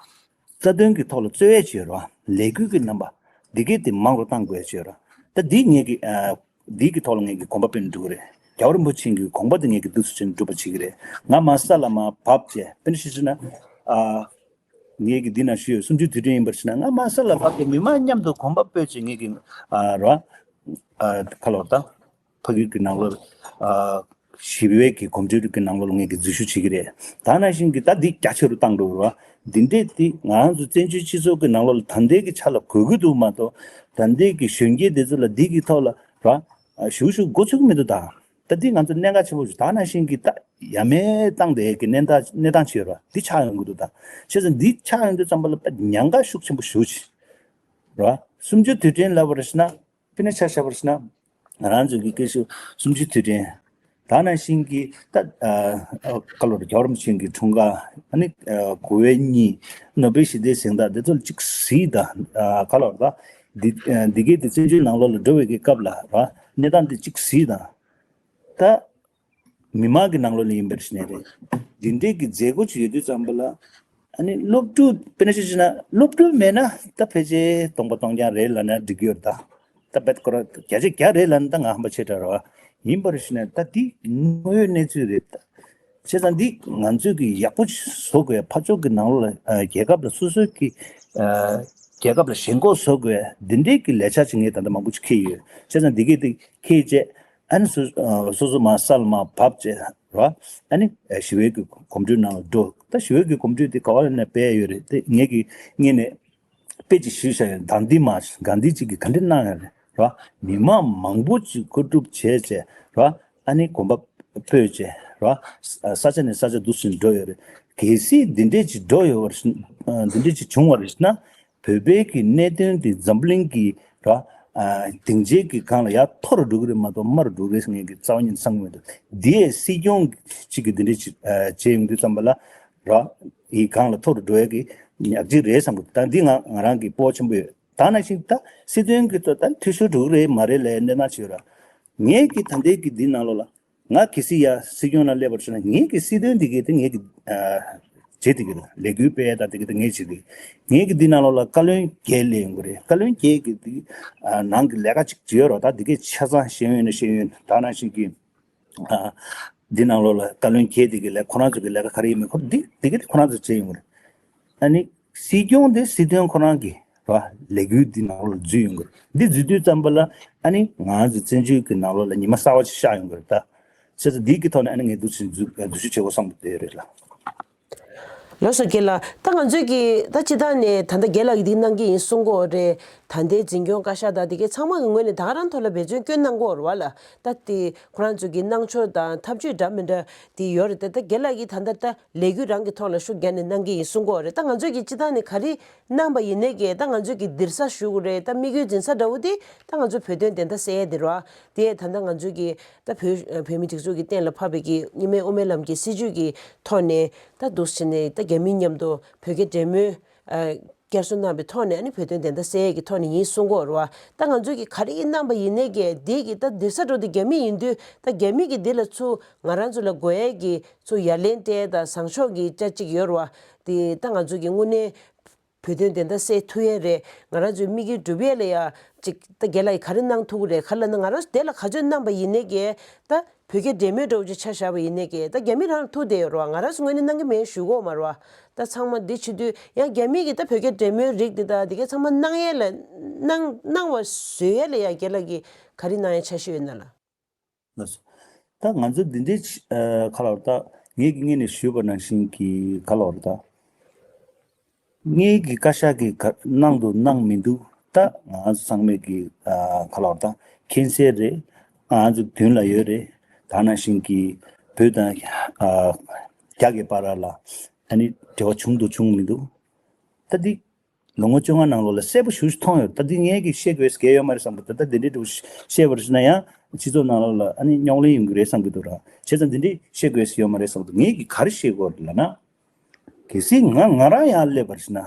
རྩ་དོན་གྱི་ཐོག་ལ་རྩོད་ཡས་བྱས་རོགས། ལས་འགུལ་གྱི་རྣམ་པ་དེ་གའི་དེ་མང་རུ་གཏང་དགོས་བྱས་རོགས། ད་འདི་ངས་ཀྱི་ཨ་འདི་གི་ཐོག་ལ་ངས་ཀྱི་གོམ་པ་སྤོས་ནས་འགྲོ་གི་རེད། རྒྱལ་བ་རིན་པོ་ཆེ་གི་དགོངས་པ་དེ་ངས་ཀྱི་འདུག་སེ་བྱས་ནས་སྒྲུབ་པ་བྱེད་ཀྱི་རེད། ང་མར་ས་ལ་མར་བབས་བྱས། དཔེར་ན་ཞུས་ན་ཨ་ངས་ཀྱི་འདི་ན་ཞུས་ཡོད། གསུམ་བཅུའི་དུས་དྲན་ཡིན་པར་བྱས་ན་ང་མར་ས་ལ་བབས་ཏེ་མི་མང་མཉམ་དུ་གོམ་པ་སྤོས་བྱས་ངས་ཀྱི་ཨ་རོགས་ཨ་ག་ལ་བར་ད། ཕ་གིར་གྱི་ནང་ལོགས་ཨ་ཞི་བའི་གི་གོམ་བགྲོད་ཀྱི་ནང་ལོགས་ངས་ཀྱི་འཛུལ་ཞུགས་བྱེད་ཀྱི་རེད། ད་ནང་བཞིན་གྱི་ད་འདི་རྒྱ་ཆེ་རུ་བཏང་འགྲོ་རོགས། འདི་འདྲས་འདི་ང་རང་ཚོ་བཙན་བྱོལ་སྤྱི་ཚོགས་ཀྱི་ནང་ལོགས་ལ་ད་ལྟའི་གི་ཆ་ལ་དགོས་ཀྱི་འདུག་མ་གཏོགས་ད་ལྟའི་གི་གཞོན་སྐྱེས་འདི་ཚོ་ལ་འདི་གི་ཐོག་ལ་ར་ཨ་ཞུ་ཞུ་འགོ་ཚུགས་ཀྱི་མི་འདུག་ད་ད་འདི་ང་ཚོ་གནད་འགག་ཆེན་པོ་ཞིག་ད་ནང་བཞིན་གྱི་ད་ཡ་མེད་བཏང་བསྡད་ཀྱི་གནས་སྟངས་གནས་སྟངས་ཆགས་ཡོང་གི་འདུག་ད་བྱས་ཙང་འདི་ཆགས་ཡོང་དུས་ཙམ་པ་ལ་ད་ཉེན་ཁ་ཤུགས་ཆེན་པོ་ཞེ་པོ་ཅིག་ར་གསུམ་བཅུའི་དུས་དྲན་ལབ་པར་བྱས་ན། དཔེར་ན་ཆ་བཞག་པར་བྱས་ན། ང་རང་ཚོའི་གི་སྐད་ཤུགས་གསུམ་བཅུའི་དུས་དྲན། ད་ནང་བཞིན་གྱི་ད་ཨ་ཨ་ཀ་ལོར་རྒྱལ་བ་རིན་པོ་ཆེ་གི་འཁྲུངས་སྐར་ཨ་ནི་ཨ་དགུ་བའི་གཉིས་ནོ་བེལ་ཞི་བདེའི་གཟེངས་རྟགས་དེ་ཚོ་ལ་གཅིག་གཟིགས་དང་། ཨ་ཀ་ལོར་ད་འདི་ཨ་འདི་གའི་དེ་བཙན་བྱོལ་ནང་ལོགས་ལ་འགྲོ་བའི་གི་སྐབས་ལ་ར་གནས་སྟངས་དེ་གཅིག་གཟིགས་དང་། ད། མི་མང་གི་ནང་ལོགས་ལ་ཡིན་པར་ཤེས་ནས་རེད། འདི་འདྲའི་གི་མཛད་སྒོ་ཅིག་ཡོད་དུས་ཙམ་པ་ལ། ཨ་ནི་སློབ་ཕྲུག་དཔེར་ན་ཆ་བཞག་ན་སློབ་ཕྲུག་མེད་ན་ད་ཕལ་ཆེར་སྟོང་པ་སྟོང་རྐྱང་རེད་ལབ་ན་འགྲིག་གི་ཡོད་རེད་ད། ད་བེད་ཁོ་ར་བརྒྱ་ཆ་བརྒྱ་རེད་ལབ་ན་ད་ང་ཧམ་པ་ཆེ་དྲགས་རེད་བ། ཡིན་པར་ཤེས་ནས་ད་འདི་དངོས་ཡོད་གནས་ཚུལ་རེད་ད། བྱས་ཙང་འདི་ང་ཚོས་གི་ཡག་པོ་བཟོ་དགོས། ཕར་ཕྱོགས་ཀྱི་ནང་ལོགས་ལ་ཨ་རྒྱལ་ཁབ་ལ་སོ་སོའི་གི་ཨ་རྒྱལ་ཁབ་ལ་ཞེན་ཁོག་བཟོ་དགོས། འདི་འདྲའི་གི་ལས་འཆར་ཅིག་ངས་ད་ལྟ་མང་པོ་ཅིག་འཁྱེར་ཡོད། བྱས་ཙང་འདི་གའི་དེ་འཁྱེར་བྱས། ཨ་ནི་སོ་ཨ་སོ་སོ་མར་ས་ལ་མར་བབས་བྱས་ར། ཨ་ནི་ཨ་ཞི་བའི་གི་གོམ་བགྲོད་ནང་ལ་འགྲོ། ད་ཞི་བའི་གི་གོམ་བགྲོད་དེ་ག་བ་ལ་ནས་སྤེལ་ཡོད་རེད་དེ་ངས་གི་ངས་ནས་ དཔེ་ཅིག་ཞུས་བཞག་ཡོད། གྷན་དྷི་མ་གྷན་དྷི་ཅིག་གིས་ག་འདྲ་གནང་ཡོད་རེད་ར། མི་མང་མང་པོ་ཅིག་བཀོད་སྒྲུབ་བྱས་བྱས་ར། ཨ་ནི་གོམ་པ་སྤོས་བྱས་ར། ས་ཆ་ནས་ས་ཆ་འདུག་སེ་འགྲོ་ཡོད་རེད། གལ་སྲིད་འདི་འདྲས་ཅིག་འགྲོ་ཡོད་པ་རེད། འདི་འདྲས་ཅིག་བྱུང་བ་རེད་ན། བོད་པའི་གི་གནད་དོན་དེ་འཛམ་གླིང་གི་ར། སྡིངས་ཆའི་གི་སྒང་ལ་ཡར་མཐོ་རུ་འགྲོ་གི་རེད་མ་གཏོགས་དམའ་རུ་འགྲོ་གི་རེད་ཟེར་མཁན་གི་རྩ་བ་ཉིད་ནས་བསམ་གི་མི་འདུག་འདི་ཡས་སྲིད་སྐྱོང་གཅིག་གིས་འདི་འདྲས་ཅིག་བྱས་ཡོང་དུས་ཙམ་པ་ལ་ར། ཡི་སྒང་ལ་མཐོ་རུ་འགྲོ་ཡས་གི་ཉག་གཅིག་རེད་བསམ་གི་འདུག་ད་འདི་ང་ང་རང་གི་སྤོབས་པ་ཆེན་པོ་ཡོད། ད་ནང་བཞིན་ད་སྲིད་དོན་གི་ཐོག་ད་འཐུས་ཤོར་འགྲོ་གི་རེད་མ་རེད་ལབ་ཡས་གནས་སྟངས་ཅིག་ཡོད་ར། ངས་གི་ད་ལྟའི་གི་འདི་ནང་ལོགས་ལ། ང་གལ་སྲིད་ཡར་སྲིད་སྐྱོང་ནང་སླེབས་པར་བྱུང་ན་ངེད་ཀྱི་སྲིད་དོན་འདི་གའི་དེ་ངེད་ཀྱི་ཨ་བྱེད་དེ་གི་རེད། ལས་འགུལ་སྤེལ་ཡ་དང་དེ་གི་དེ་ངེད་བྱེད་དེ། ངེད་ཀྱི་འདི་ནང་ལོགས་ལ་བཀའ་བློན་བརྒྱད་སླེབས་ཡོང་གི་རེད། བཀའ་བློན་བརྒྱད་ཀྱི་དེ་ཨ་ནང་གི་ལས་ཀ་ཅིག་བྱེད་ཡོད་རོགས། ད་དེ་གའི་ཆ་ཚང་ཤེས་ཡོན་ནི་ཤེས་ཡོན་ད་ནང་བཞིན་གྱི་ཨ་འདི་ནང་ལོགས་ལ་བཀའ་བློན་བརྒྱད་དེ་གི་ལས་ཁོ་རང་ཚོ་གི་ལས་ཀ་ག་རེ་ཡིན་མིན་ཁོ་འདི་དེ་གི་དེ་ཁོ་རང་ཚོ་བྱེད་ཡོང་གི་རེད། ཨ་ནི་སྲིད་སྐྱོང་དེ་སྲིད་དོན་ཁོ་རང་གི་ར་ལས་འགུལ་འདི་ནང་ལོགས་ལ་འཛུལ་ཡོང་གི་རེད། འདི་འཛུལ་དུས་ཙམ་པ་ལ་ཨ་ནི་ང་ཚོ་བཙན་བྱོལ་གྱི་ནང་ལོགས་ལ་ཉི་མ་གསར་པ་ཞིག་ཤར་ཡོང་གི་རེད་ད། བྱས་ཙང་འདི་གི་ཐོག་ནས་ཨ་ནི་ངས་འདུག་སེ་འཛུལ་འཛུལ་ཞུགས་བྱེད་དགོས་བསམ་གི་ཡོད་རེད་ལགས། ལགས་སོ་རྒན་ལགས། ད་ང་ཚོས་ཀྱི་ད་སྤྱིར་བཏང་ནས་ད་ལྟ་རྒན་ལགས་ཀྱིས་འདི་གནང་གི་ཡིན་གསུང་གི་ཡོད་རེད། ད་ལྟའི་འཛིན་སྐྱོང་བཀའ་ཤག་དང་དེ་གའི་ཚང་མ་གི་ངོས་ནས་ད་ག་རང་ཐོག་ལ་འབད་བརྩོན་སྐྱོན་གནང་གི་ཡོད་རེད་བ་ལགས། ད་དེ་ཁོ་རང་ཚོ་གི་གནང་ཕྱོགས་དང་ཐབས་ཇུས་འདྲ་མི་འདྲ་དེ་ཡོད་རེད་དེ། ད་རྒན་ལགས་ཀྱིས་ད་ལྟ་ད་ལས་འགུལ་རང་གི་ཐོག་ལ་ཤུགས་བརྒྱབ་ནས་གནང་གི་ཡིན་གསུང་གི་ཡོད་རེད། ད་ང་ཚོས་ཀྱི་སྤྱིར་བཏང་ནས་ག་རེ་གནང་པ་ཡིན་ནའི་གི་ད་ང་ཚོས་ཀྱི་འདིར་ས་ཞུ་དགོས་རེད། ད་དམིགས་ཡུལ་འཛིན་ས་འདྲ་བོ་དེ་ད་ང་ཚོ་བོད་དོན་བདེན་མཐའ་གསལ་ཡས་དེ་རེད་བ། དེ་ད་ལྟ་ང་ཚོས་ཀྱི་ད་བོད་བོད་མི་སྒྲིག་འཛུགས་ཀྱི་གཏན་ལ་ཕབ་པའི་གི་གཉིས་སྨན་དབུ་མའི་ལམ་གྱི་སྲིད་བྱུས་ཀྱི་ཐོག་ནས་ད་འདུག་སེ་བྱས་ནས་ད་རྒྱ་མི་མཉམ་དུ་བོད་རྒྱ་འབྲེལ་མོལ་བསྐྱར་གསོ་གནང་བའི་ཐོག་ནས་ཨ་ནི་བོད་དོན་བདེན་མཐའ་གསལ་ཡས་ཀྱི་ཐོག་ནས་ཡིན་གསུང་གི་ཡོད་རེད་བ། ད་ང་ཚོས་ཀྱི་ག་རེ་གནང་པ་ཡིན་ནའི་གི་དེ་གི་ད་འདིར་ས་འགྲོ་དེ་རྒྱ་མི་ཡིན་དུས་ད་རྒྱ་མི་གི་འདི་ལ་ཚུར་ང་རང་ཚོ་ལ་དགོས་ཡས་ཀྱི་ཚུར་ཡ་ལན་སྤྲད་ད་བཟང་ཕྱོགས་ཀྱི་ཅ་གཅིག་ཡོད་རེད་བ། དེ་ད་ང་ཚོ་གི་དངོས་གནས་བོད་དོན་བདེན་མཐའ་གསལ་ཐུབ་ཡས་རེད། ང་རང་ཚོའི་དམིགས་ཡུལ་འགྲུབ་ཡས་ལ་ཡ་ཅིག་ད་རྒན་ལགས་ཀྱིས་ག་རེ་གནང་ཐུབ་ཀྱི་རེད། ག་ལ་ན་ང་རང་ཚོ་དེ་ལ་ག་ཚོད་གནང་པ་ཡིན་ནའི་གི་ད་བོད་རྒྱ་འབྲེལ་མོལ་འདྲ་བོ་ཅིག་ཆ་བཞག་པ་ཡིན་ནའི་གི་ད་རྒྱ་མི་རང་ཐུག་བསྡད་ཡོད་རེད་བ། ང་རང་ཚོ་ངོས་ནས་གནང་གི་མེད་ཞུ་གི་ཡོད་མ་རེད་བ། ད་ཚང་མ་འདི་བྱེད་དུས་ཡང་རྒྱ་མི་གིས་ད་བོད་རྒྱ་འབྲེལ་མོལ་རིགས་འདི་ད་འདི་ག་ཚང་མ་གནང་ཡས་ལ་གནང་གནང་བ་བཟོ་ཡས་ལ་ཡ་རྒན་ལགས་ཀྱིས་ག་རེ་གནང་ཡས་འཆར་གཞི་ཡོད་ན་ལགས། ལགས་སོ། ད་ང་ཚོ་འདི་འདྲའི་ཆ་ཨ་ག་ལབ་རེད་ད། ངེད་ཀྱིས་སྔོན་ནས་ཞུས་པ་ནང་བཞིན་གྱི་ག་ལབ་རེད་ད། ངེད་ཀྱི་བཀའ་ཤག་གིས་ག་གནང་འདུག་གནང་མི་འདུག་ད་ང་ཚོ་ཚང་མས་ཀྱི་ཨ་ག་ལབ་རེད་ད། མཁྱེན་གསལ་རེད། ང་ཚོ་མདུན་ལ་ཡོད་རེད། ད་ནང་བཞིན་གྱི་བོད་དང་ཨ་རྒྱ་གི་བར་ལ་ཨ་ནི་འབྲེལ་བ་བྱུང་འདུག་བྱུང་མི་འདུག་ད་འདི། ལོ་ངོ་བཅོ་ལྔ་ནང་ལོགས་ལ་གསལ་པོ་ཞེ་པོ་ཅིག་མཐོང་ཡོད། ད་འདི་ངས་ཀྱིས་བཤད་དགོས་ཀྱི་ཡོད་མ་རེད་བསམ་གི་འདུག་ད་ལྟ་འདི་འདྲའི་འདྲ་བོ་བཤད་པར་བྱས་ན་ཡང་སྤྱི་ཚོགས་ནང་ལོགས་ལ་ཨ་ནི་རྙོག་གླེང་ཡོང་གི་རེད་བསམ་གི་འདུག་ར། བྱས་ཙང་འདི་འདྲའི་བཤད་དགོས་ཀྱི་ཡོད་མ་རེད་བསམ་གི་འདུག་ངས་ཀྱིས་ག་རེ་བཤད་དགོས་རེད་ལབ་ན། གལ་སྲིད་ང་ང་རང་ཡར་སླེབས་པར་བྱས་ན་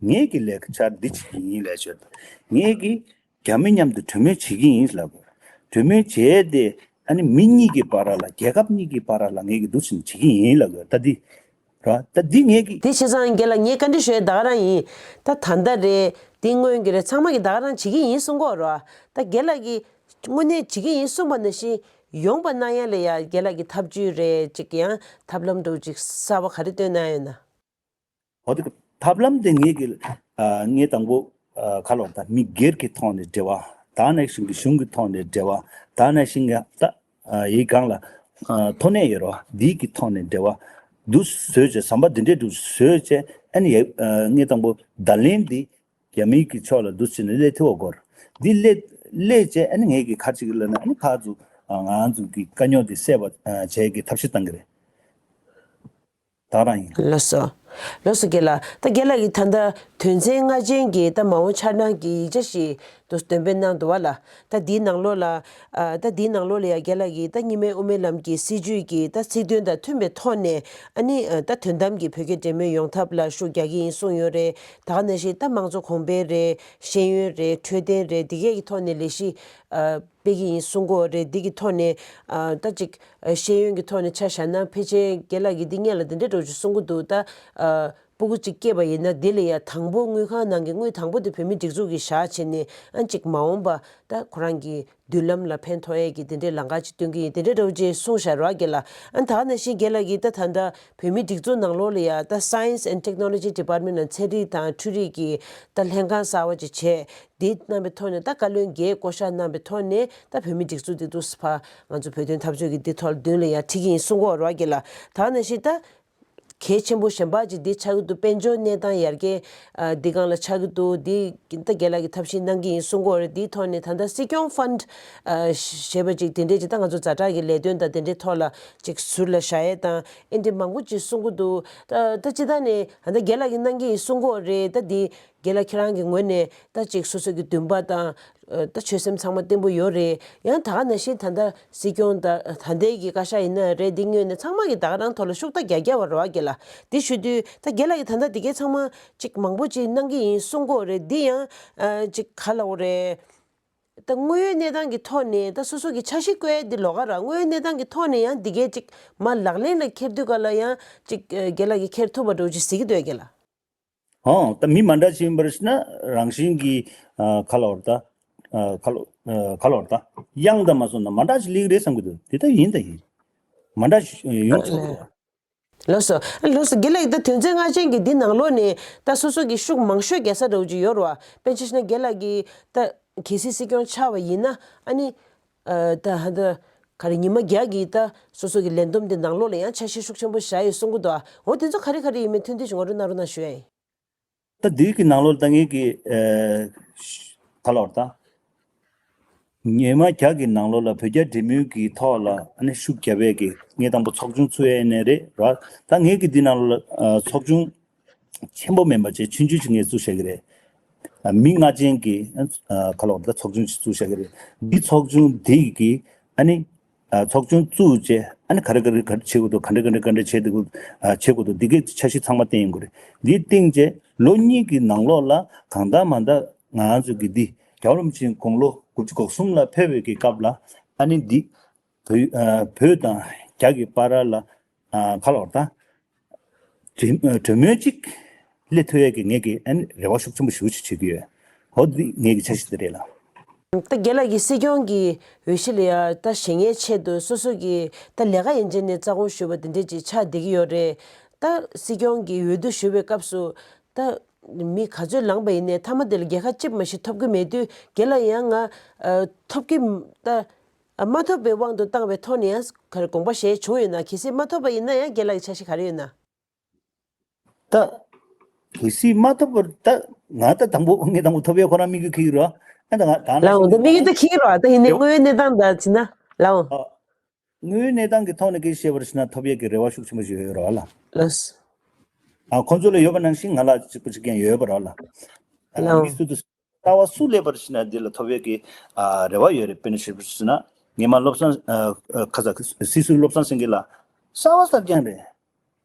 ངས་ཀྱིས་ལས་ཀ་འདི་བྱེད་ཀྱི་ཡིན་ལབ་བྱས། ངས་ཀྱིས་རྒྱ་མི་མཉམ་དུ་གྲོས་མོལ་བྱེད་ཀྱི་ཡིན་ལབ་དགོས། གྲོས་མོལ་བྱས་ཏེ་ཨ་ནི་མི་གཉིས་ཀྱི་བར་ལ་རྒྱལ་ཁབ་གཉིས་ཀྱི་བར་ལ་ངས་ཀྱིས་འདུག་སེ་བྱེད་ཀྱི་ཡིན་ལབ་དགོས། ད་འདི། ར། ད་འདི་ངས་ཀྱི། དེ་བྱས་ཙང་རྒན་ལགས་ངས་བཀའ་འདྲི་ཞུ་ཡས་ད་ག་རང་ཡིན། ད་ད་ལྟ་རེད། དེ་སྔོན་གྱི་རེད། ཚང་མ་གིས་ད་ག་རང་བྱེད་ཀྱི་ཡིན་གསུང་གི་ཡོད་རེད་བ། ད་རྒན་ལགས་ཀྱིས་དངོས་གནས་བྱེད་ཀྱི་ཡིན་གསུངས་པ་ནང་བཞིན་ཡོང་པ་གནང་ཡས་ལ་ཡ་རྒན་ལགས་ཀྱིས་ཐབས་ཇུས་རེད་ཅིག་ཡང་ཐབས་ལམ་འདྲ་བོ་ཅིག་གསར་པ་ག་རེ་བཏོན་གནང་ཡོད་ན། འོ་དེ་ཐབས་ལམ་དེ་ངས་ཀྱི་ཨ་ངས་དང་པོ་ཨ་ག་ལབ་རེད་ད། མི་སྒེར་གྱི་ཐོག་ནས་འབྲེལ་བ། ད་ནང་བཞིན་གྱི་གཞུང་གི་ཐོག་ནས་འབྲེལ་བ། ད་ནང་བཞིན་གྱི་ད། ཨ་ཡི་སྒང་ལ་ཨ་མཐོ་གནས་ཡོད་རེད་བ། འདི་གི་ཐོག་ནས་འབྲེལ་བ་འདུག་བཟོས་བྱས། ཟམ་པ་འདི་འདྲས་འདུག་བཟོས་བྱས། ཨ་ནི་ཡ་ཨ་ངས་དང་པོ་བརྡ་ལན་འདི་རྒྱ་མིའི་གི་ཕྱོགས་ལ་འདུག་བྱས་ནས་སླེབས་ཐུབ་པ་དགོས་རེད། འདི་སླེབས་སླེབས་བྱས་ཨ་ནི་ངས་གི་ག་རེ་བྱེད་ཀྱི་ལབ་ན། ཨ་ནི་ཕར་ཚུར་ཨ་ང་ཚོ་གི་དཀའ་རྙོག་འདི་སེལ་བ་ཨ་བྱས་ཀྱི་ཐབས་ཤེས་གཏང་གི་རེད། ད་རང་ཡིན། ལགས་སོ། ལགས་སོ་རྒན་ལགས། ད་རྒན་ལགས་ཀྱིས་ད་ལྟ་དོན་ཚན་ལྔ་ཅན་གྱི་ད་མ་འོངས་འཆར་སྣང་གི་ཡིག་ཆ་ཞིག་འདུག་འདོན་སྤེལ་གནང་འདུག་བ་ལ། ད་འདིའི་ནང་ལོགས་ལ་ཨ་ད་འདིའི་ནང་ལོགས་ལ་ཡ་རྒན་ལགས་ཀྱིས་ད་གཉིས་སྨན་དབུ་མའི་ལམ་གྱི་སྲིད་བྱུས་ཀྱི་ད་ཚིག་དོན་དང་མཐུན་པའི་ཐོག་ནས་ཨ་ནི་ཨ་ད་དོན་དམ་གྱི་བོད་རྒྱ་འབྲེལ་མོལ་ཡོང་ཐབས་ལ་ཤུགས་རྒྱག་གི་ཡིན་གསུངས་ཡོད་རེད། ད་ག་ནང་བཞིན་ད་དམངས་གཙོ་གོང་འཕེལ་རེད། ཤེས་ཡོན་རེད། འཕྲོད་བསྟེན་རེད། འདི་གས་ཀྱི་ཐོག་ནས་ལས་གཞི་ཨ་སྤེལ་གྱི་ཡིན་གསུང་གི་ཡོད་རེད། འདི་གི་ཐོག་ནས་ཨ་ད་ཅིག་ཤེས་ཡོན་གྱི་ཐོག་ནས་ཆ་བཞག་ན་ཕལ་ཆེར་རྒན་ལགས་ཀྱིས་འདི་སྔོན་ལ་འདི་འདྲའི་འདྲ་བོ་ཅིག་གསུང་གི་འདུག་ད་ཨ་སྤུ་གུ་ཅིག་སྐྱེས་པ་ཡིན་ན་འདི་ལ་ཡ་དང་པོ་དངུལ་ཁང་ནང་གི་དངུལ་དང་པོ་དེ་བོད་མིའི་སྒྲིག་འཛུགས་ཀྱིས་བཞག་བྱས་ནས་ཨ་ཅིག་མ་འོངས་པ་ད་ཁོ་རང་གི་མདུན་ལམ་ལ་ཕན་ཐོགས་ཡས་ཀྱི་འདི་འདྲའི་ལམ་ཁ་ཅིག་སྟོན་གྱི་ཡིན། འདི་འདྲའི་འདྲ་བོ་ཅིག་གསུངས་བཞག་རོགས་རྒན་ལགས། ཨ་ད་ག་ནང་བཞིན་རྒན་ལགས་ཀྱིས་ད་ད་ལྟ་བོད་མིའི་སྒྲིག་འཛུགས་ནང་ལོགས་ལ་ཡ་ད་Science and Technology Department ནང་ཚན་རིག་དང་འཕྲུལ་རིག་གི་ད་ལྷན་ཁང་གསར་བ་ཅིག་བྱས། འདི་གནང་བའི་ཐོག་ནས་ད་བཀའ་བློན་བརྒྱད་བསྐོ་བཞག་གནང་བའི་ཐོག་ནས་ད་བོད་མིའི་སྒྲིག་འཛུགས་འདི་འདུག་སེ་ཕར་ང་ཚོ་བོད་དོན་འཐབ་རྩོད་ཀྱི་འདི་ཐོག་མདུན་ལ་ཡར་ཁྲིད་ཀྱི་ཡིན་གསུང་གི་ཡོད་རེད་བ་རྒན་ལགས། ད་ག་ནང་བཞིན་ད་ གལ་ཆེན་པོ་གཞན་པ་ཅིག་འདི་ཆགས་ཀྱི་འདུག་དཔལ་འབྱོར་གནས་སྟངས་ཡར་རྒྱས་ཨ་འདི་སྒང་ལ་ཆགས་ཀྱི་འདུག་འདི་ད་རྒན་ལགས་ཀྱིས་ཐབས་ཤེས་གནང་གི་ཡིན་གསུང་གི་ཡོད་རེད། འདིའི་ཐོག་ནས་ད་ལྟ་སྲིད་སྐྱོང་ཕན་ཌི་ཨ་ཞེས་པ་ཅིག་དེ་འདྲས་ཅིག་ད་ང་ཚོ་ཛ་དྲག་གི་ལས་དོན་དང་དེ་འདྲའི་ཐོག་ལ་ཅིག་ཟུར་ལ་བཞག་ཡས་དང་ཨེ་འདྲས་མང་པོ་ཅིག་གསུང་གི་འདུག་ད་ད་སྤྱིར་བཏང་ནས་ད་ལྟ་རྒན་ལགས་ཀྱིས་གནང་གི་ཡིན་གསུང་གི་ཡོད་རེད། ད་འདི་རྒན་ལགས་ཁྱེད་རང་གི་ངོས་ནས་ད་ཅིག་སོ་སོ་གི་འདུན་པ་དང་། ཨ་ད་ཆོད་སེམས་ཚང་མ་བརྟན་པོ་ཡོད་རེད། ཡང་ད་ག་ནང་བཞིན་ད་ལྟ་སྲིད་སྐྱོང་ད་ད་ལྟའི་གི་བཀའ་ཤག་ཡིན་ན་རེད། འདི་ངོས་ནས་ཚང་མ་གི་ད་ག་རང་ཐོག་ལ་ཤུགས་ད་རྒྱག་རྒྱག་པ་རེད་བ་རྒན་ལགས། འདི་ཞུ་དུས་ད་རྒན་ལགས་ཀྱིས་ད་ལྟ་འདི་གའི་ཚང་མ་ཅིག་མང་པོ་ཅིག་གནང་གི་ཡིན་གསུང་གི་ཡོད་རེད། འདི་ཡང་ཨ་ཅིག་ག་ལབ་དགོས་རེད། ད་དངོས་ཡོད་གནས་སྟངས་ཀྱི་ཐོག་ནས་ད་སོ་སོ་གི་འཆར་གཞི་བཀོད་ཡས་འདི་ལོགས་ཀ་ར། དངོས་ཡོད་གནས་སྟངས་ཀྱི་ཐོག་ནས་ཡང་འདི་གའི་ཅིག་མར་ལག་ལེན་ལ་འཁྱེར་དུས་ག་ལ་ཡང་ཅིག་ཨ་རྒན་ལགས་ཀྱིས་འཁྱེར་ཐུབ་པ་འདྲ་བོ་ཅིག་གཟིགས་ཀྱི་འདུག་རྒན་ལགས། ཨོ། ད་མི་མ་འདྲ་ཅིག་ཡིན་པར་ཤི་ན་རང་བཞིན་གྱིས་ཨ་ག་ལབ་དགོས་རེད་ད། ཨ་ག་ལབ་ཨ་ག་ལབ་དགོས་རེད་ད། དབྱངས་དང་མ་སོང་ན་མ་འདྲ་ཅིག་སླེབས་ཀྱི་རེད་བསམ་གྱི་འདུག་དེ་ལྟར་ཡིན་ད་ཡིན། མ་འདྲ་ཞིག་ཡོང་ཆོག་གི་འདུག་ལགས་སོ། ལགས་སོ། རྒན་ལགས་ཀྱིས་ད་དོན་ཚན་ལྔ་ཅན་གྱི་འདི་ནང་ལོགས་ནས་ད་སོ་སོ་གི་ཤུགས་མང་ཤོས་རྒྱག་ས་འདྲ་བོ་ཅིག་ཡོད་རེད་བ། དཔེར་ན་ཆ་བཞག་ན་རྒན་ལགས་ཀྱིས་ད་གལ་སྲིད་སྲིད་སྐྱོང་ཆགས་པ་ཡིན་ན་ཨ་ནི་ཨ་ད་ཧ་ད་ག་རེ་ཉི་མ་བརྒྱ་གི་ད་སོ་སོ་གི་ལས་བསྡོམས་འདི་ནང་ལོགས་ལ་ཡང་འཆར་གཞི་ཤུགས་ཆེན་པོ་བཞག་ཡོད་གསུང་གི་འདུག་འོ་དེ་ཚོ་ག་རེ་ག་རེ་ཡིན་མིན་ཐུང་ཐུང་ཞིག་ངོ་སྤྲོད་གནང་རོགས་གནང་ཞུ་ཡ་ཡིན། ད་འདི་གི་ནང་ལོགས་ད་ངེད་ཀྱི་ཨ་ག་ལབ་དགོས་རེད་ད། ཉི་མ་བརྒྱ་གི་ནང་ལོགས་ལ་བོད་རྒྱ་འབྲེལ་མོལ་གྱི་ཐོག་ལ་ཨ་ནི་ཤུགས་རྒྱབ་ཡས་ཀྱི་ངས་དང་པོ་ཚོགས་ཆུང་བཙུགས་ཡས་ནས་རེད་ར། ད་ངེད་ཀྱི་འདི་ནང་ལོགས་ལ་ཨ་ཚོགས་ཆུང་ཆེན་པོ་མིན་པ་བྱས་ཆུང་ཆུང་ཞིག་ངས་བཙུགས་བཞག་གི་རེད། ཨ་མི་ལྔ་ཅན་གྱི་ཨ་ག་ལབ་དགོས་རེད་ད། ཚོགས་ཆུང་ཞིག་བཙུགས་བཞག་གི་རེད། འདི་ཚོགས་ཆུང་འདི་གི་ཨ་ནི་ཨ་ཚོགས་ཆུང་བཙུགས་བྱས་ཨ་ནི་ག་རེ་ག་རེ་ག་རེ་བྱེད་དགོས་འདུག་ག་འདྲ་ག་འདྲ་ག་འདྲ་བྱེད་དགོས་ཨ་བྱེད་དགོས་འདུག་འདི་གའི་འཆར་གཞི་ཚང་མ་བཏིང་ཡོང་གི་རེད། འདི་བཏིང་བྱས་ལོ་གཉིས་ཀྱི་ནང་ལོགས་ལ་གང་ལྟར་མ་ལྟར་ང་ཚོ་གི་འདི་རྒྱལ་བ་རིན་པོ་ཆེ་དགུང་ལོ་དགུ་བཅུ་གོ་གསུམ་ལ་ཕེབས་པའི་གི་སྐབས་ལ་ཨ་ནི་འདི་བོད་ཨ་བོད་དང་རྒྱ་གི་བར་ལ་ཨ་ག་ལབ་དགོས་རེད་ད། གྲོས་གྲོས་མོལ་གཅིག་སླེབས་ཐུབ་ཡས་ཀྱི་ངེད་ཀྱིས་ཨ་ནི་རེ་བ་ཤུགས་ཆེན་པོ་ཞེ་པོ་ཅིག་བྱེད་ཀྱི་ཡོད། འོ་འདི་ངེད་ཀྱི་འཆར་གཞི་འདི་རེད་ལགས། ད་རྒན་ལགས་ཀྱིས་སྲིད་སྐྱོང་གི་འོས་གཞི་ལ་ཡ་ད་བཞེངས་མཁན་ཆེད་དུ་སོ་སོ་གི་ད་ལས་ཀ་ཡན་ཆད་ནས་རྩ་དགོངས་ཞུས་པ་འདི་འདྲས་ཅིག་ཆགས་བསྡད་ཀྱི་ཡོད་རེད། ད་སྲིད་སྐྱོང་གི་འོས་བསྡུ་ཞུ་བའི་སྐབས་སུ་ད་མི་ག་ཚོད་ལངས་པ་ཡིན་ནའི་མཐའ་མ་དེ་ལ་རྒྱལ་ཁ་ཅིག་མ་ཞིག་ཐོབ་ཀྱི་མེད་དུས་རྒན་ལགས་ཡང་ང་ཨ་ཐོབ་ཀྱི་ད་ཨ་མ་ཐོབ་པའི་དབང་དུ་བཏང་བའི་ཐོག་ནས་ཡང་ག་རེ་དགོངས་པ་བཞེས་བྱུང་ཡོད་ན། གལ་སྲིད་མ་ཐོབ་པ་ཡིན་ན་ཡང་རྒན་ལགས་ཀྱི་འཆར་གཞི་ག་རེ་ཡོད་ན། ད་གལ་སྲིད་མ་ཐོབ་པར་ད་ང་ད་དང་པོ་ངས་དང་པོ་ཐོབ་ཡས་ཁོ་རང་དམིགས་ཡུལ་འཁྱེར་གྱི་རེད་བ། ཨ་ད་ང་ད་ལའོ། ད་དམིགས་ཡུལ་ད་འཁྱེར་གྱི་རེད་བ། ད་ཡིན་ནའི་དངོས་ཡོད་གནས་སྟངས་ད་བྱས་ན་ལའོ། ཨ། དངོས་ཡོད་གནས་སྟངས་ཀྱི་ཐོག་ནས་སྐད་ཆ་བཤད་པར་བྱས་ན་ཐོབ་ཡས་ཀྱི་རེ་བ་ཤུགས་ཆེན་པོ་ཞིག་ཡོད་རེད་བ་ལ། ལགས། ཨ་ཁོང་ཚོ་ལ་ཡོད་པ་ནང་བཞིན་ང་ལ་གཅིག་པ་གཅིག་རྐྱང་ཡོད་པ་རེད་བ་ལ། ཨ་ལའོ། མི་སུ་དང་སུ་གསར་པ་སུ་སླེབས་པར་བྱས་ན་འདི་ལ་ཐོབ་ཡས་ཀྱི་ཨ་རེ་བ་ཡོད་རེད། དཔེར་ན་ཞུས་པར་བྱས་ན་ངས་མ་བློ་བཟང་ཨ་ཨ་ཁ་ས་སྲིད་ཟུར་བློ་བཟང་སེང་གེ་ལགས་གསར་པ་གསར་རྐྱང་རེད།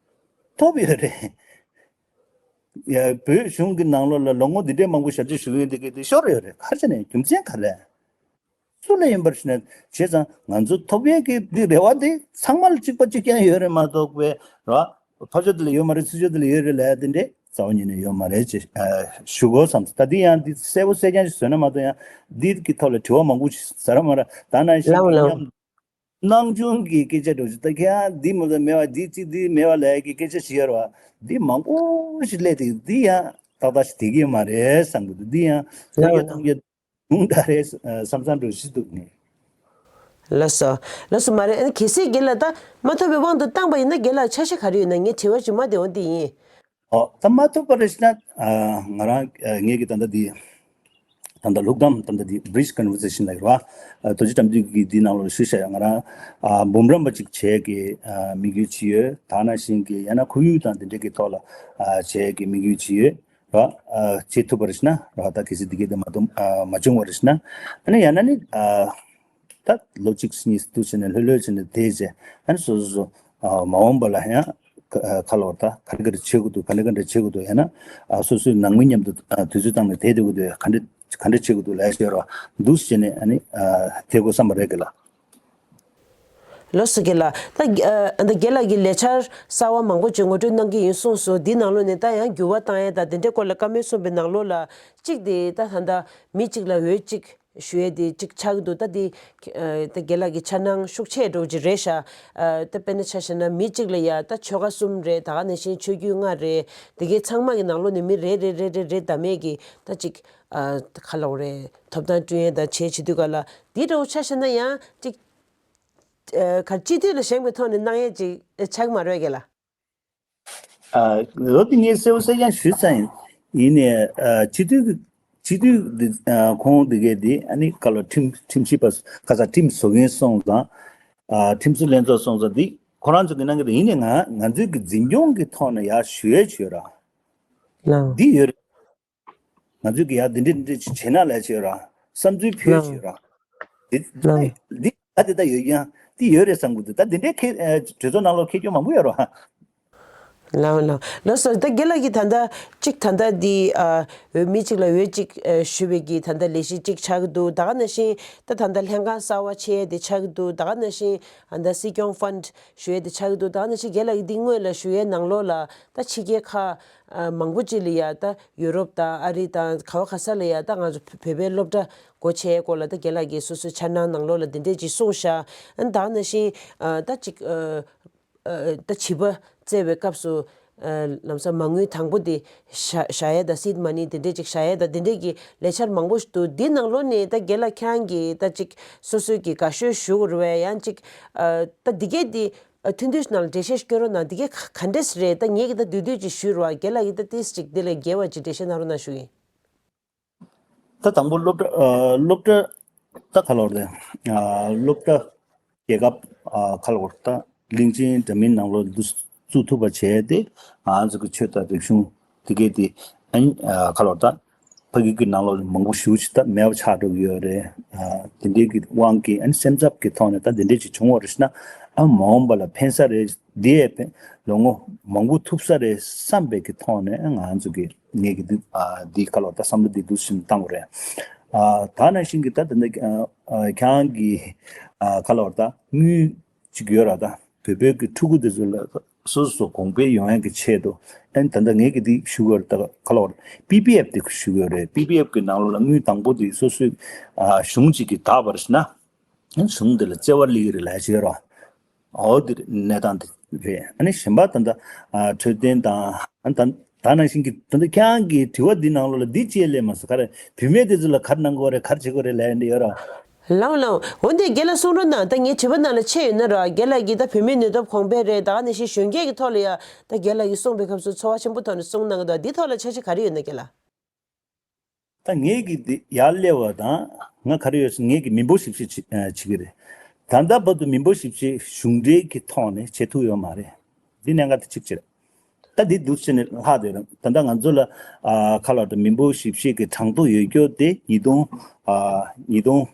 ཐོབ་ཡོད་རེད། ཡ་བོད་གཞུང་གི་ནང་ལོགས་ལ་ལོ་ངོ་འདི་འདྲའི་མང་པོ་ཞབས་ཕྱི་ཞུ་མཁན་དེ་གའི་དེ་ཤོར་ཡོད་རེད། ག་རེ་བྱས་ནས་རྒྱུ་མཚན་ག་རེ། སུ་ལ་ཡིན་པར་ཞུ་ན་བྱས་ཙང་ང་ཚོ་ཐོབ་ཡས་ཀྱི་འདི་རེ་བ་དེ་ཚང་མ་ལ་གཅིག་པ་གཅིག་རྐྱང་ཡོད་རེད་མ་གཏོགས་པའི་ར་ཕར་ཕྱོགས་དེ་ལ་ཡོད་མ་རེད། ཚུར་ཕྱོགས་དེ་ལ་ཡོད་རེད་ལབ་ཡ་དེ་འདྲས་རྩ་བ་ཉིད་ནས་ཡོད་མ་རེད་ཅེས་ཨ་ཞུ་དགོས་བསམ་སོང་། ད་འདི་ཡང་འདི་གསལ་པོ་གསལ་རྐྱང་ཞིག་བཟོས་ན་མ་གཏོགས་ཡང་འདི་གི་ཐོག་ལ་དྲི་བ་མང་པོ་ཞིག་ཟ་ར་མ་ར་ད་ནང་བཞིན་ལའོ་གི་ལའོ། མཉམ་སྣང་ཆུང་གི་སྐད་ཆ་འདྲ་བོ་ཞིག་ད་ཁྱེད་རང་འདི་མ་གཏོགས་མེད་པ་འདི་གཅིག་འདི་མེད་པ་ལབ་ཡ་གི་སྐད་ཆ་ཞིག་ཡོད་རེད་བ། འདི་མང་པོ་ཞིག་སླེབས་ཏེ་འདི་ཡང་ཏག་ཏག་ཞིག་བསྡད་ཀྱི་མ་རེད་བསམ་གི་འདུག་འདི་ཡང་ལའོ་ཐོས་རྒྱ་གཏོང་རྒྱ་ཉུང་དྲགས་རེད་བསམ་བསམ་འདྲ་ཞིག་འདུག་ངས། ལགས་སོ། ལགས་སོ་མ་རེད། ཨ་ནི་གལ་སྲིད་རྒན་ལགས་ད་མ་ཐོབ་པའི་དབང་དུ་བཏང་པ་ཡིན་ན་རྒན་ལགས་འཆར་གཞི་ག་རེ་ཡོད་ན། ངའི་དྲི་བ་རྗེས་མ་དེ་འོ་འདི་ཡིན། ཨོ་ད་མ་ཐོབ་པ་རེད་ཟེར་ན་ཨ་ང་རང་ཨ་ངེད་ཀྱི་ད་ལྟ་འདི་ད་ལྟ་ལྷུག་གཏམ་ད་ལྟ་འདི་Bridge Conversation་ལབ་ཀྱི་རེད་བ། ཨ་རྡོ་རྗེ་དགྲ་འདུལ་གྱིས་འདི་ནང་ལོགས་ཞུས་བཞག་ཡ། ང་རང་ཨ་འབུམ་རམས་པ་ཅིག་བྱེད་ཀྱི་ཨ་དམིགས་ཡུལ་ཅིག་ཡོད། ད་ནང་བཞིན་གྱི་ཡང་ན་ཁོར་ཡུག་དང་དེ་འབྲེལ་གྱི་ཐོག་ལ་ཨ་བྱེད་ཀྱི་དམིགས་ཡུལ་ཅིག་ཡོད་ར། ཨ་བྱེད་ཐུབ་པ་རེད་ཟེར་ན་ར། ད་གལ་སྲིད་འདི་གའི་དེ་མ་གཏོགས་ཨ་མ་བྱུང་བ་རེད་ཟེར་ན། ཨ་ནི་ཡང་ན་ནི་ཨ་ད་ལོ་གཅིག་གཉིས་འདུག་བྱས་ནས་ལྷོད་ལྷོད་བྱས་ནས་བསྡད་བྱས། ཨ་ནི་སོ་སོ་སོ་ཨ་མ་འོངས་པ་ལ་ཡང་ཨ་ཁ་ལོ་ད་ག་འདྲ་ག་འདྲ་བྱེད་དགོས་འདུག་ག་འདྲ་ག་འདྲ་བྱེད་དགོས་འདུག་ཡང་ན་ཨ་སོ་སོའི་ནང་མི་མཉམ་དུ་ཨ་དུས་ཚོད་བཏང་ནས་བསྡད་སྡོད་དགོས་འདུག་ག་འདྲ་ག་འདྲ་བྱེད་དགོས་འདུག་ལབ་ཡ་ཞིག་ཡོད་རེད་བ། འདུག་བྱས་ནས་ཨ་ནི་ཨ་བསྡད་དགོས་བསམ་པ་རེད་གི་ལ། ལགས་སོ་རྒན་ལགས། ད་ཨ་ད་རྒན་ལགས་ཀྱིས་ལས་འཆར་གསར་བ་མང་པོ་ཅིག་ངོ་སྤྲོད་གནང་གི་ཡིན་གསུངས་སོང་། འདིའི་ནང་ལོགས་ནས་ད་ཡང་འགྱུར་བ་བཏང་ཡས་དང་དེ་འདྲའི་སྐོར་ལ་བཀའ་མོལ་གསུངས་པའི་ནང་ལོགས་ལ་གཅིག་དེ་ད་ད་ལྟ་མི་གཅིག་ལ་འོས་གཅིག་ཞུ་ཡས་དེ་གཅིག་ཆགས་ཀྱི་འདུག་ད་དེ་ཨ་ད་རྒན་ལགས་ཀྱི་འཆར་སྣང་ཤུགས་ཆེ་འགྲོ་གི་རེད་ཤག་ཨ་ད་དཔེར་ན་ཆ་བཞག་ན་མི་གཅིག་ལ་ཡ་ད་ཆོལ་ཁ་གསུམ་རེད། ད་ག་ནང་བཞིན་ཆོས་བརྒྱུད་ལྔ་རེད། དེ་གའི་ཚང་མ་གི་ནང་ལོགས་ནས་མི་རེ་རེ་རེ་རེ་རེ་བདམས་ཡས་ཀྱི་ད་གཅིག་ཨ་ད་ག་ལབ་དགོས་རེད། ཐོབ་ཐང་བསྐྲུན་ཡས་དང་བྱས་བྱེད་དུས་ག་ལ་འདི་འདྲ་བོ་ཆ་བཞག་ན་ཡང་གཅིག་ཨ་ག་སྤྱི་འཐུས་ལ་བཞེངས་པའི་ཐོག་ནས་གནང་ཡས་ཅིག་ཆགས་ཀྱི་མ་རེད་རྒན་ལགས། ཨ་ལོ་དེ་ངས་གསལ་པོ་གསལ་རྐྱང་ཞུས་ཚར་ཡིན། ཡིན་ནའི་ཨ་སྤྱི་འཐུས་ཀྱི་སྤྱི་འཐུས་འདི་ཨ་ཁོང་འདི་གས་འདི་ཨ་ནི་ག་ལ་ཁྲིམས་ཁྲིམས་ཞིབ་པ་ཁ་ས་ཁྲིམས་བཟོ་མཁན་སོང་ཙང་། ཨ་ཁྲིམས་བཟོ་ལྷན་ཚོགས་སོང་ཙང་འདི་ཁོ་རང་ཚོ་གི་གནང་གི་རེད། ཡིན་ནའི་ང་ང་ཚོའི་གི་འཛིན་སྐྱོང་གི་ཐོག་ནས་ཡར་ཞུ་ཡས་བྱོས་ར། ལགས། འདི་ཡོད་རེད། ང་ཚོས་ཀྱི་ཡ་འདི་འདྲས་འདི་འདྲས་ཅིག་བྱེད་ན་ལས་བྱེད་ར། བསམ་ཚུལ་ཕུལ་ལགས། བྱེད་ར། འདི་ལགས། འདི་ད་འདི་ད་ཡོད་ཀྱང་འདི་ཡོད་རེད་བསམ་གི་འདུག་ད་འདི་འདྲས་ཁེ་ཨ་གྲོས་ཚོགས་ནང་ལོགས་ཁེ་སྐྱོན་མང་པོ་ཡོད་ར། ལགས་ལགས་ལགས་སོ། ད་རྒན་ལགས་ཀྱིས་ད་ལྟ་གཅིག་ད་ལྟ་འདི་ཨ་འོས་མི་གཅིག་ལ་འོས་གཅིག་ཨ་ཞུ་བའི་གི་ད་ལྟ་ལས་གཞི་གཅིག་ཆགས་ཀྱི་འདུག་ད་ག་ནང་བཞིན་ད་ད་ལྟ་ལྷན་ཁང་གསར་བ་ཕྱེ་ཡས་དེ་ཆགས་ཀྱི་འདུག་ད་ག་ནང་བཞིན་ཨ་ད་སྲིད་སྐྱོང་ཕན་ཌི་ཞུ་ཡས་དེ་ཆགས་ཀྱི་འདུག་ད་ག་ནང་བཞིན་རྒན་ལགས་ཀྱིས་འདི་སྔོན་ལ་ཞུ་ཡས་ནང་ལོགས་ལ་ད་ཕྱི་རྒྱལ་ཁག་ཨ་མང་པོ་ཅིག་ལ་ཡ་ད་ཡུ་རོབ་དང་ཨ་རི་དང་ག་བ་ག་ས་ལ་ཡ་ད་ང་ཚོ་བོད་པའི་སློབ་གྲྭ་སྒོ་ཕྱེ་སྐོར་ལ་ད་རྒན་ལགས་ཀྱིས་སོ་སོའི་འཆར་སྣང་ནང་ལོགས་ལ་འདི་འདྲས་ཅིག་གསུངས་ཤག་ཨ་ད་ནང་བཞིན་ཨ་ད་ཅིག་ཨ་ཨ་ད་བྱིས་པ་བཙའ་བའི་སྐབས་སུ་ཨ་ལམ་སང་མ་དངུལ་དང་པོ་དེ་བཞག་བཞག་ཡས་དང་སིཌ་མ་ནི་དེ་འདྲས་ཅིག་བཞག་ཡས་དང་དེ་འདྲས་ཀྱི་ལས་འཆར་མང་པོ་ཞིག་འདུག་འདི་ནང་ལོགས་ནས་ད་རྒན་ལགས་ཁྱེད་རང་གིས་ད་ཅིག་སོ་སོའི་གི་དགའ་ཤོས་ཞུ་དགོས་རེད་བས་ཡང་ཅིག་ཨ་ད་འདི་གས་འདི། ཨ་ཐུང་ཐུང་ཞིག་ནང་ལ་འགྲེལ་བཤད་སྐྱོན་རོགས་གནང་། འདི་གས་ག་ག་འདྲས་རེད། ད་ངེད་ཀྱིས་ད་བསྡུས་བསྡུས་ཅིག་ཞུས་རོགས། རྒན་ལགས་ཀྱིས་ད་ཏིས་ཅིག་འདི་ལས་རྒྱས་པ་ཅིག་འགྲེལ་བཤད་གནང་རོགས་གནང་ཞུ་ཡིན། ད་དང་པོ་སློབ་གྲྭ་ཨ་སློབ་གྲྭ་ད་ག་ལོར་རེད། ཨ་སློབ་གྲྭ་རྒྱལ་ཁབ་ཨ་ག་ལོར་ད་གླིང་ཆེན་འདྲ་མིན་ནང་ལོགས་འདུ་བཙུགས་ཐུབ་པ་བྱས་ཏེ་ང་ཚོ་གི་ཆོས་དང་རིག་གཞུང་དེ་གས་དེ་ཨ་ནི་ཨ་ག་ལོར་ད། ཕ་གི་གི་ནང་ལོགས་ལ་མང་པོ་ཞེ་པོ་ཅིག་ད་མེད་པ་ཆགས་འགྲོ་གི་ཡོད་རེད། ཨ་དེ་འདྲའི་གི་དབང་གིས་ཨ་ནི་སེམས་འཚབ་ཀྱི་ཐོག་ནས་ད་དེ་འདྲའི་ཅིག་བྱུང་བ་རེད་ཟེར་ན་ཨ་མ་འོངས་པ་ལ་ཕན་ས་རེད། འདི་ཡས་ཕན་ལོ་ངོ་མང་པོ་ཐུབ་ས་རེད་བསམ་པའི་གི་ཐོག་ནས་ཨ་ང་ཚོ་གི་ངེད་ཀྱི་འདི་ཨ་འདི་ག་ལོར་ད་བསམ་བློ་འདི་འདུག་ཟིན་བཏང་བ་རེད། ཨ་ད་ནང་བཞིན་གི་ད་དེ་འདྲ་ཨ་ཨ་ཁྱེད་རང་གི་ཨ་ག་ལོར་ད་དངུལ་ཅིག་ཡོད་ར། ད་བོད་པའི་གི་ཕྲུ་གུ་དེ་ཚོ་ལ་སོ་སོ་གོང་འཕེལ་ཡོང་ཡག་གི་ཆེད་དུ་ཨན་ད་ལྟ་ངས་གི་དེ་ཞུ་གི་ཡོད་རེད། ད་ག་ལ་བར་པི་པི་ཨེཕ་དེ་ཞུ་གི་ཡོད་རེད། པི་པི་ཨེཕ་གི་ནང་ལོགས་ལ་དངུལ་དང་པོ་དེ་སོ་སོའི་ཨ་གཞུང་གཅིག་གིས་བདག་པར་ཞིག་ན་ཨན་གཞུང་དེ་ལ་བརྩེ་བ་སླེབས་ཀྱི་རེད་ལབ་ཡག་ཅིག་ཡོད་རེད། འོ་དེ་རེད། གནས་སྟངས་དེ་རེད། ཨ་ནི་གཞན་པ་ད་ལྟ་ཨ་འཕྲོད་བསྟེན་དང་ཨ་ད་ད་ནང་བཞིན་གྱི་ད་ལྟ་ཁྱེད་རང་གི་དྲི་བ་འདི་ནང་ལོགས་ལ་འདི་ཅིག་སླེབས་མ་སོང་ག་རེ། བུད་མེད་དེ་ཚོ་ལ་ག་རེ་གནང་དགོས་རེད། ག་རེ་བྱེད་དགོས་རེད་ལབ་ཡག་འདི་ཡོད་རེད། ལའོ་ལའོ། འོན་ཏེ་རྒན་ལགས་གསུང་རོགས་གནང་། ད་ངའི་དྲི་བ་ནང་ལ་ཆད་ཡོད་ན་ར། རྒན་ལགས་ཀྱིས་ད་བུད་མེད་ནུས་སྟོབས་གོང་འཕེལ་རེད། ད་ག་ནང་བཞིན་གཞོན་སྐྱེས་ཀྱི་ཐོག་ལ་ཡ་ད་རྒན་ལགས་ཀྱིས་གསུངས་པའི་སྐབས་སུ་ཚོར་བ་ཆེན་པོ་ཐོག་ནས་གསུང་གནང་གི་འདུག་འདི་ཐོག་ལ་འཆར་གཞི་ག་རེ་ཡོད་ན་རྒན་ལགས། ད་ངས་ཀྱི་འདི་ཡར་སླེབས་པ་དང་ང་ག་རེ་ཡོད་ཟེར་ངས་ཀྱི་མི་འབོར་ཞིབ་བཤེར་བྱེད་ཨ་བྱེད་ཀྱི་རེད། ད་ལྟ་བར་དུ་མི་འབོར་ཞིབ་བཤེར་གཞུང་འབྲེལ་གྱི་ཐོག་ནས་བྱེད་ཐུབ་ཡོད་མ་རེད། འདི་གནད་འགག་དེ་གཅིག་བྱེད། ད་འདི་འདུག་ཟེར་ནས་ལྷག་བསྡད་རེད། ད་ལྟ་ང་ཚོ་ལ་ཨ་ཁ་ལོ་ད་མི་འབོར་ཞིབ་བཤེར་གྱི་གྲངས་ཐོ་ཡོད་རྒྱུ་དེ་ཉིས་སྟོང་ཨ་ཉིས་སྟོང་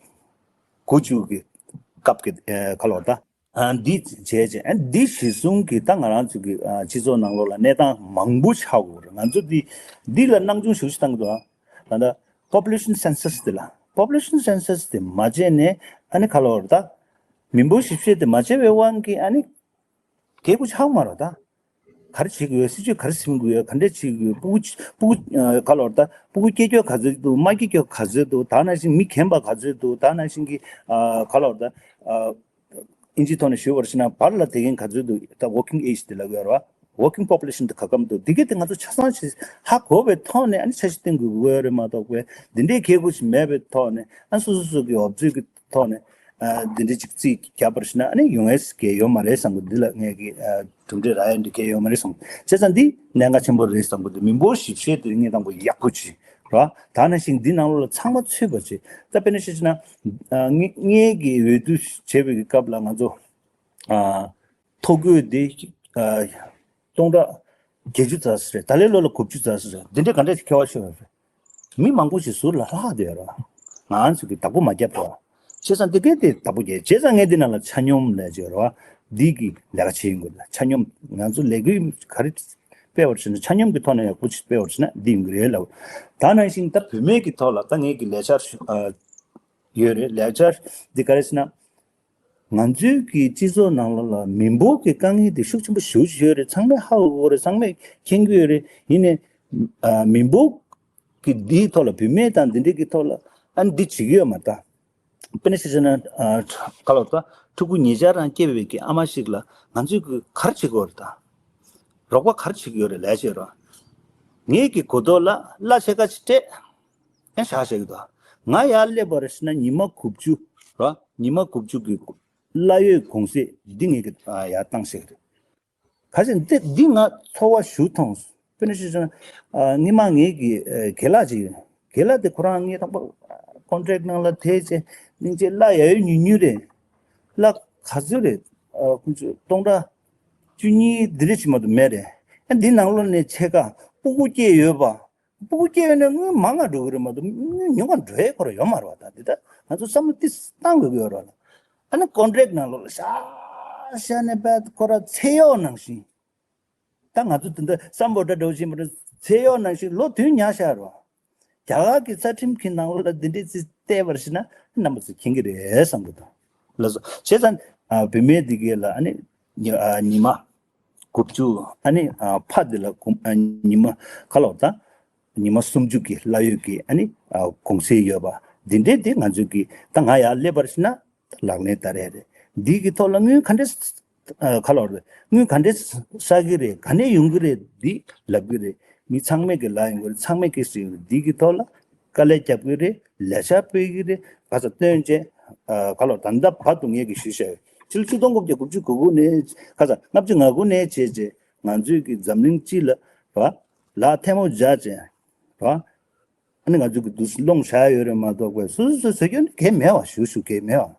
དགུ་བཅུ་གི་སྐབས་ཀྱི་ཨ་ཁ་ལོ་ད་ཨ་འདི་བྱས་བྱས་ཨ་འདི་གཞི་བཟུང་གིས་ད་ང་རང་ཚོ་གི་ཨ་སྤྱི་ཚོགས་ནང་ལོགས་ལ་གནས་སྟངས་མང་པོ་ཆགས་ཡོད་རེད། ང་ཚོ་འདི་འདི་ལ་སྣང་ཆུང་ཞེ་པོ་ཅིག་བཏང་གི་འདུག་ཨ་ད་ལྟ་population census་དེ་ལ་population census་དེ་མ་བྱས་ནས་ཨ་ནི་ཁ་ལོ་ད་མི་འབོར་ཞིབ་བཤེར་དེ་མ་བྱས་པའི་དབང་གིས་ཨ་ནི་རྒྱལ་པོ་ཆགས་མ་རེད་ད། ག་རེ་བྱེད་དགོས། སྲིད་ཇུས་ག་རེ་འཛིན་དགོས། ག་འདྲས་བྱེད་དགོས། སྤུ་གུ་སྤུ་གུ་ཨ་ག་ལོར་ད་སྤུ་གུ་སྐྱེ་སྐྱོ་ག་ཚོད་འདུག་མ་སྐྱེ་སྐྱོ་ག་ཚོད་འདུག་ད་ནང་བཞིན་མི་རྒན་པ་ག་ཚོད་འདུག་ད་ནང་བཞིན་གྱི་ཨ་ག་ལོར་ད་ཨ་ཨིན་ཇིའི་ཐོག་ནས་ཞུས་པར་བྱས་ན་བར་ལ་དེ་མཁན་ག་ཚོད་འདུག་ད་working age་དེ་ལབ་ཡོད་རེད་བ། Working population་དེ་ག་གམ་འདུག་འདི་གས་དེ་ང་ཚོ་ཆ་ཚང་ཞིག་ཧ་གོ་བའི་ཐོག་ནས་ཨ་ནི་འཆར་གཞི་བཏིང་དགོས་ཀྱི་ཡོད་རེད་མ་གཏོགས་པའི་འདི་འདྲའི་ཁེ་གོ་ཞིག་མེད་པའི་ཐོག་ནས་ཨ་སོ་སོ་སོ་གི་འོབ་ཚོད་ཀྱི་ཐོག་ནས། ཨ་འདི་འདྲ་ཅིག་རྩིས་བརྒྱབ་པར་ཞིག་ན་ཨ་ནི་ཡོང་ཡས་གལ་ཡོད་མ་རེད་བསམ་གི། འདི་ལ་ངས་ཀྱི་ཨ་གྲུབ་འབྲས་རག་ཡས་འདི་གལ་ཡོད་མ་རེད་བསམ་གི། བྱས་ཙང་འདི་གནད་འགག་ཆེན་པོ་རེད་བསམ་གི། འདི་མི་འབོར་ཞིབ་བཤེར་དེ་ངས་དང་པོ་ཡག་པོ་བྱས་ར། ད་ནང་བཞིན་འདི་ནང་ལོགས་ལ་ཚང་མ་ཚུད་པ་བྱས། ད་དཔེར་ན་བཤད་ན་ཨ་ངས་ངས་ཀྱི་འོས་བསྡུ་བྱས་པའི་གི་སྐབས་ལ་ང་ཚོ་ཨ་ཐོ་འགོད་འདི་ཨ་སྟོང་ཕྲག་བརྒྱད་ཅུ་ཙམ་ཞིག་རེད། ད་ལོའི་ལོ་ལ་དགུ་བཅུ་ཙམ་ཞིག་རེད། འདི་འདྲ་ག་འདྲ་ཞིག་ཁྱད་པར་ཤོར་བ་རེད། མི་མང་པོ་ཞིག་ཟུར་ལ་ལྷག་བསྡད་ཡོད་རེད། ང་ཚོ་གིས་བདག་པོ་མ་བརྒྱབ་པ། བྱས་ཙང་འདི་གས་དེ་བདག་པོ་རྒྱབ། བྱས་ཙང་ངས་འདི་ནང་ལ་ཆ་སྙོམས་ལབ་ཀྱི་ཡོད་རེད་བ། འདི་གི་ལས་ཀ་བྱེད་ཡོང་གི་རེད། ཆ་སྙོམས་ང་ཚོ་ལས་འགུལ་ག་རེ་སྤེལ་བར་བྱས་ན་ཆ་སྙོམས་ཀྱི་ཐོག་ནས་ཡག་པོ་ཞིག་སྤེལ་བར་བྱས་ན་འདི་ཡོང་གི་རེད་ལབ། ད་ནང་བཞིན་ད་བུད་མེད་ཀྱི་ཐོག་ལ་ད་ངས་ཀྱི་ལས་འཆར་ཨ་ཡོད་རེད། ལས་འཆར་འདི་ག་རེ་ཟེར་ན། ང་ཚོའི་གི་སྤྱི་ཚོགས་ནང་ལོགས་ལ་མི་འབོར་གྱི་དཀའ་ངལ་དེ་ཤུགས་ཆེན་པོ་ཞེ་པོ་ཅིག་ཡོད་རེད། ཚང་མས་ཧ་གོ་གི་རེད། ཚང་མས་མཁྱེན་གྱི་ཡོད་རེད། ཡིན་ནའི་ཨ་མི་འབོར་གྱི་འདིའི་ཐོག་ལ་བུད་མེད་དང་འདི་འདྲས་ཀྱི་ཐོག་ལ་ཨ་ནི་འདི་བྱེད་ཀྱི་ཡོད་མ་རེད་ད། དཔེར་ན་བཤད་ན་ཨ་ག་ལ་ད་ཕྲུ་གུ་ཉེ་ཆར་རང་སྐྱེས་པའི་གི་ཨ་མ་ཞིག་ལ་ང་ཚོས་གི་ག་རེ་བྱེད་དགོས་རེད་ད། རོགས་པ་ག་རེ་བྱེད་ཀྱི་ཡོད་རེད་ལབ་བྱས་རོགས། ངས་གི་གོ་ཐོག་ལ་གླ་ཕྱེད་ཀ་ཅིག་སྤྲད། ཡང་བཞག་བཞག་གི་འདུག་ང་ཡར་སླེབས་པར་ཤི་ན་ཉི་མ་དགུ་བཅུ་ར། ཉི་མ་དགུ་བཅུ་གི་གླ་ཡོད་གུང་སེང་འདི་ངས་ཀྱི་ཡར་བཏང་བཞག་གི་རེད། ག་ཅི་འདི་འདི་ང་ཚོར་བ་ཞུ་ཐོངས། དཔེར་ན་ཞུ་ཆ་ན་ཨ་སྔོན་མ་ངེད་ཀྱི་ཨ་རྒན་ལགས་ཅིག་ཡོད། རྒན་ལགས་དེ་ཁོ་རང་ངའི་དང་པོ་ཀོན་ཊེག་ནང་ལ་ཐེ་ཅེ་སྙིང་རྗེ་གླ་ཡ་ཡོད་ཉུང་ཉུང་རེད། གླ་ག་ཚོད་རེད། ཨ་ཁོང་ཚོས་སྟོང་ཕྲག་བཅུ་གཉིས་འདི་རེད་ཅིག་མ་གཏོགས་མེད་རེད། ཨ་འདི་ནང་ལོགས་ནས་ཕྱེད་ཀ་སྤུ་གུ་སྐྱེས་ཡོད་པ། སྤུ་གུ་སྐྱེས་ཡོད་ན་དངུལ་མང་ང་འགྲོ་གི་རེད་མ་གཏོགས་དངུལ་ཉུང་ང་འགྲོ་ཡས་ཁོ་ར་ཡོད་མ་རེད་བ། ད་འདི་ད་ང་ཚོ་བསམ་བློ་ཏིས་བཏང་དགོས་ཀྱི་ཡོད་རེད་བ། ཨ་ནི་ཀོན་ཊེག་ནང་ལོགས་ལ་ཤ་ཤ་ནས་བས་ཁོ་ར་ཚེ་གཡོག་ནང་བཞིན། ད་ང་ཚོ་དེ་འདྲ་སམ་བྷོ་ཊ་འདྲ་བོ་ཞིག་མ་རེད། ཚེ་གཡོག་ནང་བཞིན་ལོ་དུས་ཉག་ཤར་རོ། རྒྱ་གར་གྱི་རྩ་ཁྲིམས་ཀྱི་ནང་ལོགས་ལ་འདི་འདྲའི་ཚིག་བལྟས་པར་ཞིག་ན་རྣམ་པ་ཚོ་མཁྱེན་གྱི་རེད་བསམ་གྱི་འདུག་ལགས་སོ། བྱས་ཙང་ཨ་བུད་མེད་འདི་གས་ལ་ཨ་ནི་ཉི་ཨ་ཉི་མ་དགུ་བཅུ་ཨ་ནི་ཨ་ཕ་འདི་ལ་གུམ་ཨ་ཉི་མ་ག་ལོག་ད་ཉི་མ་སུམ་ཅུ་གི་གླ་ཡོད་ཀྱི་ཨ་ནི་ཨ་གུང་སེང་ཡོད་པ་འདི་འདྲའི་འདི་ང་ཚོས་ཀྱི་ད་ང་ཡར་སླེབས་པར་ཞིག་ན། ལག་ལེན་བསྟར་ཡ་རེད། འདི་གི་ཐོག་ལ་དངུལ་ག་འདྲས་ཨ་ག་ལོག་རེད། དངུལ་ག་འདྲས་བསགས་ཀྱི་རེད། ག་ནས་ཡོང་གི་རེད། འདི་ལབ་ཀྱི་རེད། མི་ཚང་མས་ཀྱི་ལབ་ཡོང་གི་རེད། ཚང་མས་ཀྱི་ཟེར་གྱི་རེད། འདི་གི་ཐོག་ལ་དཀའ་ལས་རྒྱབ་ཀྱི་རེད། ལས་འཆར་སྤེལ་གྱི་རེད། ག་ས་སྟོན་བྱས་ཨ་ག་ལོག་ད་ལྟ་བར་དུ་ངས་ཀྱི་ཞུས་བཞག་ཡོད། ཕྱི་ལོ་ཆིག་སྟོང་དགུ་བརྒྱ་དགུ་བཅུ་གོ་དགུ་ནས་ག་ས་ལྔ་བཅུ་ང་དགུ་ནས་བྱས་བྱས་ང་ཚོས་ཀྱི་འཛམ་གླིང་སྤྱི་ལ་ར་ལག་ཐལ་མོ་སྦྱར་བྱས་ར། ཨ་ནི་ང་ཚོ་གི་འདུག་སློང་བྱ་ཡོད་རེད་མ་གཏོགས་པའི་སོ་སོ་སོ་ཟེར་རྒྱུ་ནི་གལ་མེད་བ། ཞུ་ཞུ་གལ་མེད་བ།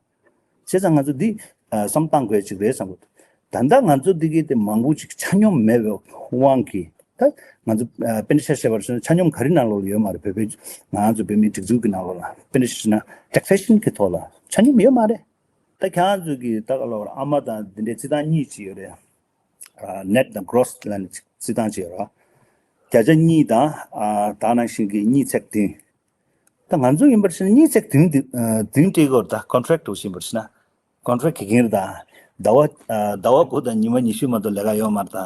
བྱས་ཙང་ང་ཚོ་འདི་ཨ་བསམ་བཏང་དགོས་ཅིག་རེད་བསམ་གི་འདུག་ད་ལྟ་ང་ཚོ་འདི་གི་དེ་མང་པོ་ཅིག་ཆ་སྙོམས་མེད་པའི་དབང་གིས་ད་ང་ཚོ་ཨ་དཔེར་ན་ཆ་བཞག་པར་སོང་ན་ཆ་སྙོམས་ག་རེ་ནང་ལོགས་ལ་ཡོད་མ་རེད། བོད་པའི་ང་ཚོ་བོད་མིའི་སྒྲིག་འཛུགས་ཀྱི་ནང་ལོགས་ལ་དཔེར་ན་ཆ་བཞག་ན་ཊེག་སེ་ཤན་གྱི་ཐོག་ལ་ཆ་སྙོམས་ཡོད་མ་རེད། ད་ཁྱེད་རང་ཚོ་གི་ད་ག་ལོག་ཨ་མ་དང་འདི་འདྲའི་རྩིས་སྟངས་གཉིས་ཅིག་ཡོད་རེད། ནེཊ་དང་གྷོ་རོ་སི་ལབ་ནས་རྩིས་སྟངས་བྱས་རོགས། བརྒྱ་ཆ་གཉིས་དང་ཨ་ད་ནང་བཞིན་གྱི་གཉིས་ཚེག་བདུན། ད་ང་ཚོ་ཡིན་པར་བྱས་ན་གཉིས་ཚེག་བདུན་འདི་ཨ་བདུན་སྤྲད་དགོས་རེད། ད་ཀོན་ཊེག་འདྲ་བོ་ཞིག་ཡིན་པར་བྱས་ན་ཀོན་ཊེག་གི་འགན་རེད། ད་ཟླ་བ་ཨ་ཟླ་བ་དགུ་དང་ཉི་མ་ཉི་ཤུ་མ་གཏོགས་ལས་ཀ་ཡོད་མ་རེད། ད་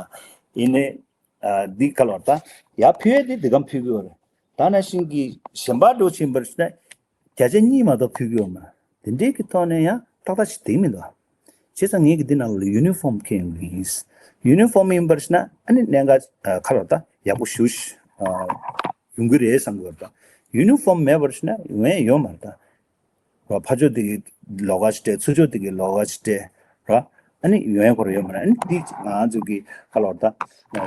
ཡིན་ནའི་ཨ་འདི་ག་ལོག་ད་ཡར་ཕུལ་ཡས་དེ་འདི་གམ་ཕུལ་གི་ཡོད་རེད། ད་ནང་བཞིན་གྱི་གཞན་པ་འདྲ་བོ་ཞིག་ཡིན་པར་བྱས་ན། བརྒྱ་ཆ་གཉིས་མ་གཏོགས་ཕུལ་གྱི་ཡོད་མ་རེད། དེ་འདྲའི་གི་ཐོག་ནས་ཡང་ཏག་ཏག་ཞིག་བསྡད་མི་འདུག་བྱས་ཙང་ངས་ཀྱི་འདི་ནང་ལ་ཡུ་ནི་ཕོམ་འཁྱེར་ཡོང་གི་ཡིན། ཡུ་ནི་ཕོམ་ཡིན་པར་བྱས་ན་ཨ་ནི་གནད་འགག་ཨ་ཁ་ལོ་ད་ཡག་པོ་ཞུ་ཞུ་ཨ་ཡོང་གི་རེད་བསམ་གྱི་ཡོད་ད། ཡུ་ནི་ཕོམ་མེད་པར་བྱས་ན་ཡོང་ཡས་ཡོད་མ་རེད་ད། ར་ཕར་ཕྱོགས་དེ་གི་ལོགས་ཀ་ཞིག་སྤྲད། ཚུར་ཕྱོགས་དེ་གི་ལོགས་ཀ་ཞིག་སྤྲད་ར། ཨ་ནི་ཡོང་ཡས་ཁོ་ར་ཡོད་མ་རེད། ཨ་ནི་འདི་ང་ཚོ་གི་ཁ་ལོ་ད་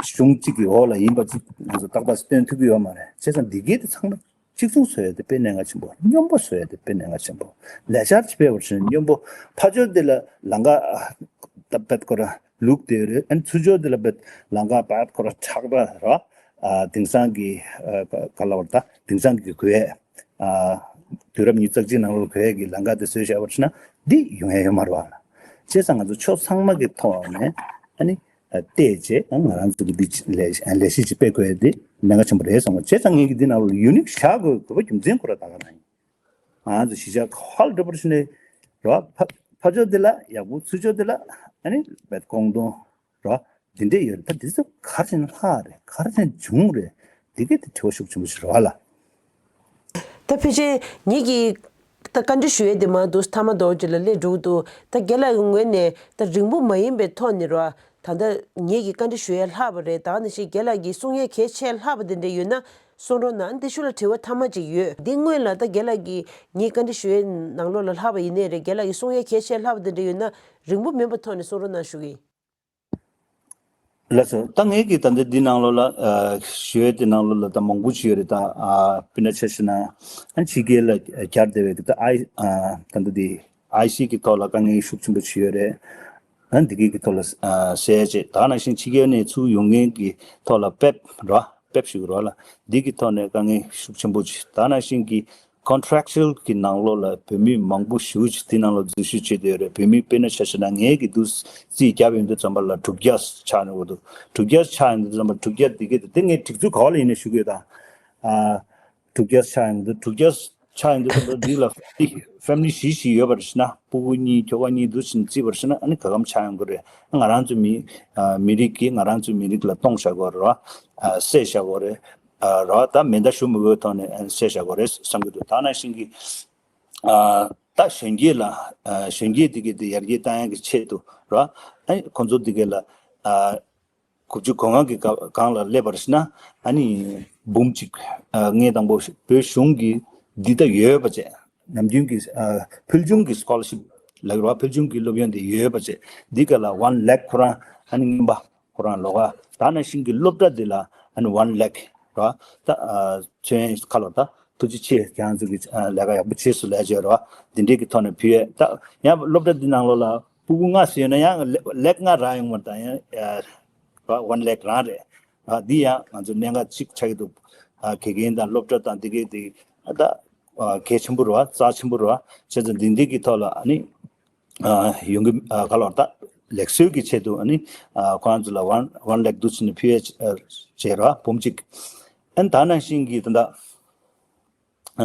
གཞུང་གཅིག་གི་འོག་ལ་ཡིན་པ་གཅིག་ང་ཚོ་ཏག་ཏག་སྟོན་ཐུབ་ཀྱི་ཡོད་མ་རེད། བྱས་ཙང་འདི་གའི་དེ་ཚང་མ། གཅིག་མཚུངས་བཟོ་ཡ་དེ་དཔེ་གནད་འགག་ཆེན་པོ། སྙོམས་པོ་བཟོ་ཡ་དེ་དཔེ་གནད་འགག་ཆེན་པོ། ལས་འཆར་ཅིག་སྤེལ་བར་བྱས་ན་སྙོམས་པོ། ཕར་ཕྱོགས་དེ་ལ་ལམ་ཁ་ད་བེད་ཁོ་ར་ལུག་དེ་རེད། ཨ་ནི་ཚུར་ཕྱོགས་དེ་ལ་བེད་ལམ་ཁ་བེད་ཁོ་ར་ཁྲག་ར་ར། ཨ་དེང་སང་གི་ཨ་ག་ལབ་པ་ད་དེང་སང་གི་གོ་ཡ་ཨ་དུས་རབས་ཉི་ཤུ་རྩ་གཅིག་ནང་ལོགས་གོ་ཡ་གི་ལམ་ཁ་དེ་བཟོས་བཞག་པར་བྱས་ན་འདི་ཡོང་ཡ་ཡོད་མ་རེད་བ། བྱས་ཙང་ང་ཚོ་ཕྱོགས་ཚང་མ་གི་ཐོག་ནས་ཨ་ནི། བལྟས་རྗེས་ང་རང་ཚོ་གི་འདི་ལས་ལས་གཞི་ཅིག་སྤེལ་དགོས་ཡ་འདི་གནད་འགག་ཆེན་པོ་རེད་བསམ་གི། བྱས་ཙང་ངས་ཀྱི་འདི་ནང་ལ་ཡུ་ནི་ཕོམ་བཞག་དགོས་དགོས་པ་རྒྱུ་མཚན་ཁོ་ར་ད་ག་རང་ཡིན། ང་ཚོ་གཞིས་ཆགས་ག་པར་འགྲོ་བར་ཕྱིན་ནས་ར་ཕ་ཕ་ཕར་ཕྱོགས་འདི་ལ་ཡག་པོ། ཚུར་ཕྱོགས་འདི་ལ་ཨ་ནི་བེད་ཀོང་ཏུང་ར་འདི་འདྲས་ཡོད་རེད། ད་འདི་ཚོ་ག་རེ་བྱས་ན་ལྷག་རེད། ག་རེ་བྱས་ན་བྱུང་རེད། འདི་གས་དེ་དྲི་བ་ཤུགས་ཆེན་པོ་ཞིག་རེད་བ་ལ། ད་ཕལ་ཆེར་ངེད་ཀྱིས་ད་བཀའ་འདྲི་ཞུ་ཡས་དེ་མ་འདུག་མཐའ་མ་འདྲ་བོ་ཅིག་ལ་སླེབས་འགྲོ་གི་འདུག་ད་རྒན་ལགས་ཀྱི་ངོས་ནས་ད་རིང་པོ་མ་ཡིན་པའི་ཐོག་ནས་ར། ད་ལྟ་ངེད་ཀྱིས་བཀའ་འདྲི་ཞུ་ཡས་ལྷག་པ་རེད། ད་ནི་ཞིག་རྒན་ལགས་ཀྱིས་གསུང་ཡས་གལ་ཆེ་ལྷག་པ་དེ་འདྲ་ཡོད་ན་གསུང་རོགས་གནང་། འདི་ཤུ་ལ་དྲི་བ་མཐའ་མ་ཅིག་ཡོད། འདི་སྔོན་ལ་ད་རྒན་ལགས་ཀྱིས་ངེད་བཀའ་འདྲི་ཞུ་ཡས་ནང་ལོགས་ལ་ལྷག་པ་ཡིན་ནའི་རེད། རྒན་ལགས་ཀྱིས་གསུང་ཡས་གལ་ཆེ་ལྷག་པ་དེ་འདྲ་ཡོད་ན་རིང་པོ་མིན་པའི་ཐོག་ནས་གསུང་རོགས་གནང་ཞུ་གི་ཡིན། ལགས་སོ། ད་ངས་ཀྱི་ད་ལྟ་འདི་ནང་ལོགས་ལ་ཨ་ཞུ་ཡས་དེ་ནང་ལོགས་ལ་ད་མང་པོ་ཞིག་ཡོད་རེད། ད་ཨ་དཔེར་ན་ཆ་བཞག་ན་ཨ་ཕྱི་རྒྱལ་ལ་གྱར་བསྡད་པའི་གི་ད་ཨའི་ཨ་ད་ལྟ་འདི་ཨའི་སི་གི་ཐོག་ལ་དཀའ་ངལ་ཤུགས་ཆེན་པོ་ཞིག་ཡོད་རེད། ཨ་འདི་གའི་གི་ཐོག་ལ་ཨ་གསལ་བྱེད་ད་ནང་བཞིན་ཕྱི་རྒྱལ་ནས་ཚུར་ཡོང་མཁན་གྱི་ཐོག་ལ་པེབ་ར་པེབ་ཞུ་གི་རོགས་ལ་འདི་གི་ཐོག་ནས་དཀའ་ངལ་ཤུགས་ཆེན་པོ་ཞིག་ད་ནང་བཞིན་གྱི་ཀོན་ཊེག་ཅུ་ཨལ་གྱི་ནང་ལོགས་ལ་བོད་མི་མང་པོ་ཞེ་པོ་ཅིག་དེ་ནང་ལ་འཛུལ་ཞུགས་བྱེད་བསྡད་ཡོད་རེད། བོད་མི་དཔེར་ན་ཆ་བཞག་ན་ངའི་གི་འདུག་རྩིས་བརྒྱབ་ཡོང་དུས་ཙམ་པ་ལ་དྲུག་བརྒྱ་ཆགས་ཡོང་གི་འདུག་དྲུག་བརྒྱ་ཆགས་ཡོང་དུས་ཙམ་པ་དྲུག་བརྒྱ་འདི་གའི་དེ་ངས་སྒྲིག་འཛུགས་ག་བ་ལ་ཡིན་ནའི་ཞུ་གི་ཡོད་ད། ཨ་དྲུག་བརྒྱ་ཆགས་ཡོང་གི་འདུག་དྲུག་བརྒྱ་ཆགས་ཡོང་དུས་ཙམ་པ་འདི་ལ་ཕེ་མི་ལི་བཞི་ཞིག་ཡོད་པར་བྱས་ན་སྤུ་གུ་གཉིས་ཁྱོ་ག་གཉིས་འདུག་ཕྱིན་རྩིས་པར་བྱས་ན་ཨ་ནི་ག་གམ་ཆགས་ཡོང་གི་རེད། ང་རང་ཚོ་མི་ཨ་མི་རིགས་ཀྱིས་ང་རང་ཚོའི་མི་རིགས་ལ་གཏོང་བཞག་གི་རེད་བ། ཨ་བསད་བཞག་གི་རེད། ཨ་རོ་ད་མེ་མདའ་གཞུ་མི་དགོས་ཐོག་ནས་བསད་བཞག་དགོས་རེད་བསམ་གྱི་འདུག་ད་ནང་བཞིན་གྱི་ཨ་ད་གཞོན་སྐྱེས་ལ་ཨ་གཞོན་སྐྱེས་དེ་གའི་དེ་ཡར་རྒྱས་བཏང་ཡག་གི་ཆེད་དུ་རོ། ཨ་ཁོང་ཚོ་དེ་གའི་ལ་ཨ་དགུ་བཅུ་གོ་ལྔ་གི་སྒང་ལ་སླེབས་པར་ཞིག་ན་ཨ་ནི་འབུམ་གཅིག་ཨ་ངས་དང་པོ་བོད་གཞུང་གི་འདི་ལྟ་ཡོད་པ་བྱས། ནམ་རྒྱུན་གྱི་ཨ་ཕུལ་བྱུང་གི་སི་ཀོ་ལར་ཤིབ་ལབ་རོ། ཕུལ་བྱུང་གི་སློབ་ཡོན་དེ་ཡོད་པ་བྱས། འདི་ག་ལ་ཝན་ལེག་ཁོ་རང་ཨ་ནི་རྔན་པ། ཁོ་རང་ལོགས་ཀ་ད་ནང་བཞིན་གྱི་སློབ་གྲྭ་འདི་ལ་ཨ་ནི་ཝན་ལེག་ར་ད་ཚོན་ཁ་ལོ་ད་ཐུགས་རྗེ་ཆེ་ཁྱེད་རང་ཚོ་གི་ལས་ཀ་ཡག་པོ་བྱས་སོང་ལས་བྱས་ར་འདི་འདྲའི་གི་ཐོག་ནས་ཕུལ་ཡས། ད་ཡང་སློབ་གྲྭ་འདི་ནང་ལོགས་ལ་ཕྲུ་གུ་ལྔ་ཟེར་ན་ཡང་ལེག་ལྔ་རག་ཡོང་བ་དང་ཡང་ཝན་ལེག་རང་རེད། ཨ་འདི་ཡང་ང་ཚོ་གནད་འགག་གཅིག་ཆགས་ཀྱི་འདུག་ཨ་དགེ་རྒན་དང་སློབ་གྲྭ་དང་འདི་གའི་དེ་ཨ་ད་ཨ་གལ་ཆེན་པོ་རེད་བ། རྩ་ཆེན་པོ་རེད་བ། བྱས་ཙང་འདི་འདི་གི་ཐོག་ལ་ཨ་ནི་ཨ་ཡོང་གི་ཨ་ག་ལོར་ད་ལེགས་གསོལ་གྱི་ཆེད་དུ་ཨ་ནི་ཨ་ཁོང་ཚོ་ལ་ཝན་ཝན་ལེག་འདུག་ཟེར་ནས་ཕུལ་ཡས་བྱས་རེད་བ། འབུམ་གཅིག་ཨ་ནི་ད་ནང་བཞིན་གྱི་ད་ལྟ་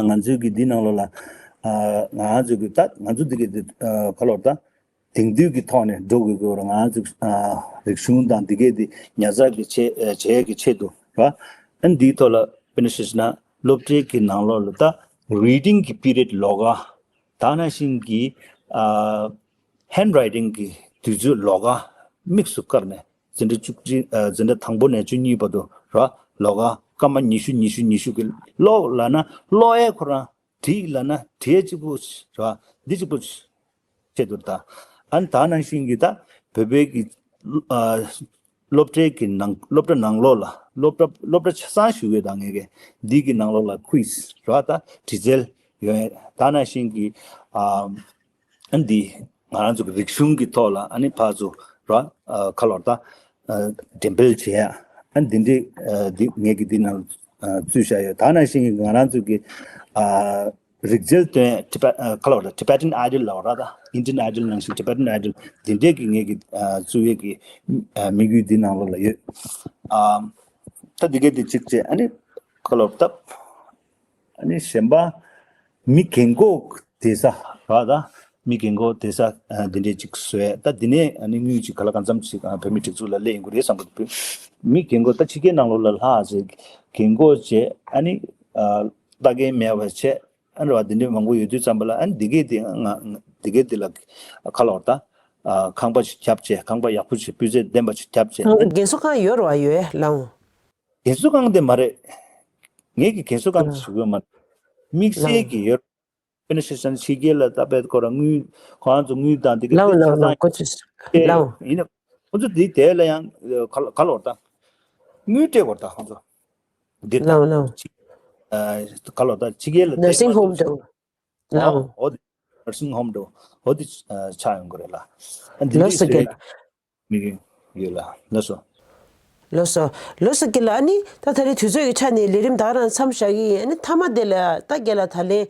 ང་ཚོའི་གི་འདི་ནང་ལོགས་ལ་ཨ་ང་ཚོའི་གི་ད་ང་ཚོ་འདི་གི་འདི་ཨ་ག་ལོར་ད་དེང་དུས་ཀྱི་ཐོག་ནས་འགྲོ་དགོས་ཀྱི་རེད། ང་ཚོ་ཨ་རིག་གཞུང་དང་འདི་གའི་འདི་ཉར་ཚགས་ཀྱི་ཆེད་ཨ་བྱེད་ཀྱི་ཆེད་དུ་ར། ཨ་ནི་འདིའི་ཐོག་ལ་དཔེར་ན་ཆ་བཞག་ན་སློབ་གྲྭའི་གི་ནང་ལོགས་ལ་ད་རི་ཌིང་གི་པི་རི་ཡོཌ་ལོགས་ཀ་ད་ནང་བཞིན་གྱི་ཨ་ཧེན་རའི་ཊིང་གི་དུས་ཚོད་ལོགས་ཀ་དམིགས་སུ་བཀར་ནས་འཛིན་གྲྭ་བཅུ་གཅིག་ཨ་འཛིན་གྲྭ་དང་པོ་ནས་བཅུ་གཉིས་བར་དུ་ར་ལོགས་ཀ་སྐར་མ་ཉི་ཤུ་ཉི་ཤུ་ཉི་ཤུ་གི་ཀློག་ལབ་ན་ཀློག་ཡས་ཁོ་རང་བྲིས་ལབ་ན་བྲིས་གཅིག་པོ་ར་འདི་གཅིག་པོ་ཆེད་དུ་ད། ཨ་ནི་ད་ནང་བཞིན་གྱི་ད་བོད་པའི་གི་ཨ་སློབ་གྲྭའི་གི་ནང་སློབ་གྲྭ་ནང་ལོགས་ལ་སློབ་གྲྭ་སློབ་གྲྭ་ཆ་ཚང་ཞུ་གི་ད་ངས་གི་འདི་གི་ནང་ལོགས་ལ་ཁུ་ཛི་ར་ད་དྲི་རྩད་ཡོད། ད་ནང་བཞིན་གྱི་ཨ་ཨ་ནི་འདི་ང་རང་ཚོ་གི་རིག་གཞུང་གི་ཐོག་ལ་ཨ་ནི་ཕར་ཚུར་ར་ཨ་ཁ་ལོར་ད་ཨ་འགྲེམས་སྤེལ་བྱེད་ཡ། ཨ་ནི་འདི་འདྲའི་ཨ་འདི་ངས་གི་འདི་ནང་ཨ་བཙུད་བཞག་ཡོད། ད་ནང་བཞིན་གྱི་ང་རང་ཚོ་གི་ཨ་རིག་རྩལ་སྟོན་ཊི་བེ་ཨ་ཁ་ལོར་ད་Tibetan Idol ལབ་ར་ད་Indian Idol ནང་བཞིན་Tibetan Idol འདི་འདྲའི་གི་ངས་གི་ཨ་བཙུགས་ཡས་ཀྱི་ཨ་དམིགས་ཡུལ་འདི་ནང་ལོགས་ལ་ཡོད། ཨ་ད་འདི་གའི་འདི་གཅིག་བྱས། ཨ་ནི་ཁ་ལོར་ད་ཨ་ནི་གཞན་པ་མི་རྒན་གོག་བསྡད་ས་ར་ད་མི་རྒན་གོག་བསྡད་ས་ཨ་འདི་འདྲའི་གཅིག་བཟོས། ད་འདི་ནས་ཨ་ནི་དངུལ་གཅིག་ག་ལ་གང་འཚམ་ཅིག་ཨ་བོད་མི་སྒྲིག་འཛུགས་ལ་སླེབས་ཡོང་གི་རེད་བསམ་གི་འདུག་མི་རྒན་གོག་ད་ཕྱི་རྒྱལ་ནང་ལོགས་ལ་ལྷག་ཅིག་རྒན་གོག་བྱས། ཨ་ནི་ཨ་ལྟ་མཁན་མེད་པ་བྱས། ཨ་ནི་ར་འདི་འདྲའི་མང་པོ་ཡོད་དུས་ཙམ་པ་ལ་ཨ་ནི་འདི་གས་འདི་ང་འདི་གས་འདི་ལ་ཁ་ལོར་ད་ཨ་ཁང་པ་ཞིག་བརྒྱབ་བྱས། ཁང་པ་ཡག་པོ་ཞིག་སྤུས་ཚད་ལྡན་པ་ཞིག་བརྒྱབ་བྱས། ཨ་ནི་རྒན་གསོ་ཁང་ཡོད་རེད་བ། ཡོད་ལགས་འོང་། རྒན་གསོ་ཁང་དེ་མ་རེད། ངས་ཀྱི་རྒན་གསོ་ཁང་དེ་ཞུ་གི་ཡོད་མ་རེད། དམིགས་བསལ་གྱི་ཡོད། དཔེར་ན་ཤེས་བྱ་ཕྱི་རྒྱལ་ལ་ད་དཔེ་ཁོ་རང་དངུལ་ཁོ་རང་ཚོ་དངུལ་དང་དེ་ག་ལའོ་དེ་ལའོ་ཆ་ལའོ་ཚང་ཀོ་ཅི་ལའོ། ཡིན་ན་ཁོ་ཚོ་དེ་དེ་ལ་ཡང་ག་ལ་ག་ལོར་ད་དངུལ་སྤྲད་དགོས་ད་ཁོ་ཚོ་འདི་ལའོ་ལའོ། ག་ལོར་ད་ཕྱི་རྒྱལ་ལ་nursing home དུ་ལའོ། ཨོ་nursing home དུ་ཨོ་དེ་ཆགས་ཡོང་གི་རེད་ལ། འདི་ལོ་འདྲའི་སོ་བཟོས་རྒྱལ་མི་གི་ཡོད་ལ་ལ་སོ། ལོ་སོ། ལོ་སོ་སྐྱིད་ལགས། ཨ་ནི་ད་ད་རེས་དུས་ཚོད་ཀྱི་ཆ་ནས་ལས་རིམ་ད་ག་རང་མཚམས་བཞག་གི་ཡིན། ཨ་ནི་མཐའ་མ་དེ་ལ་ད་རྒན་ལགས་ད་ལན་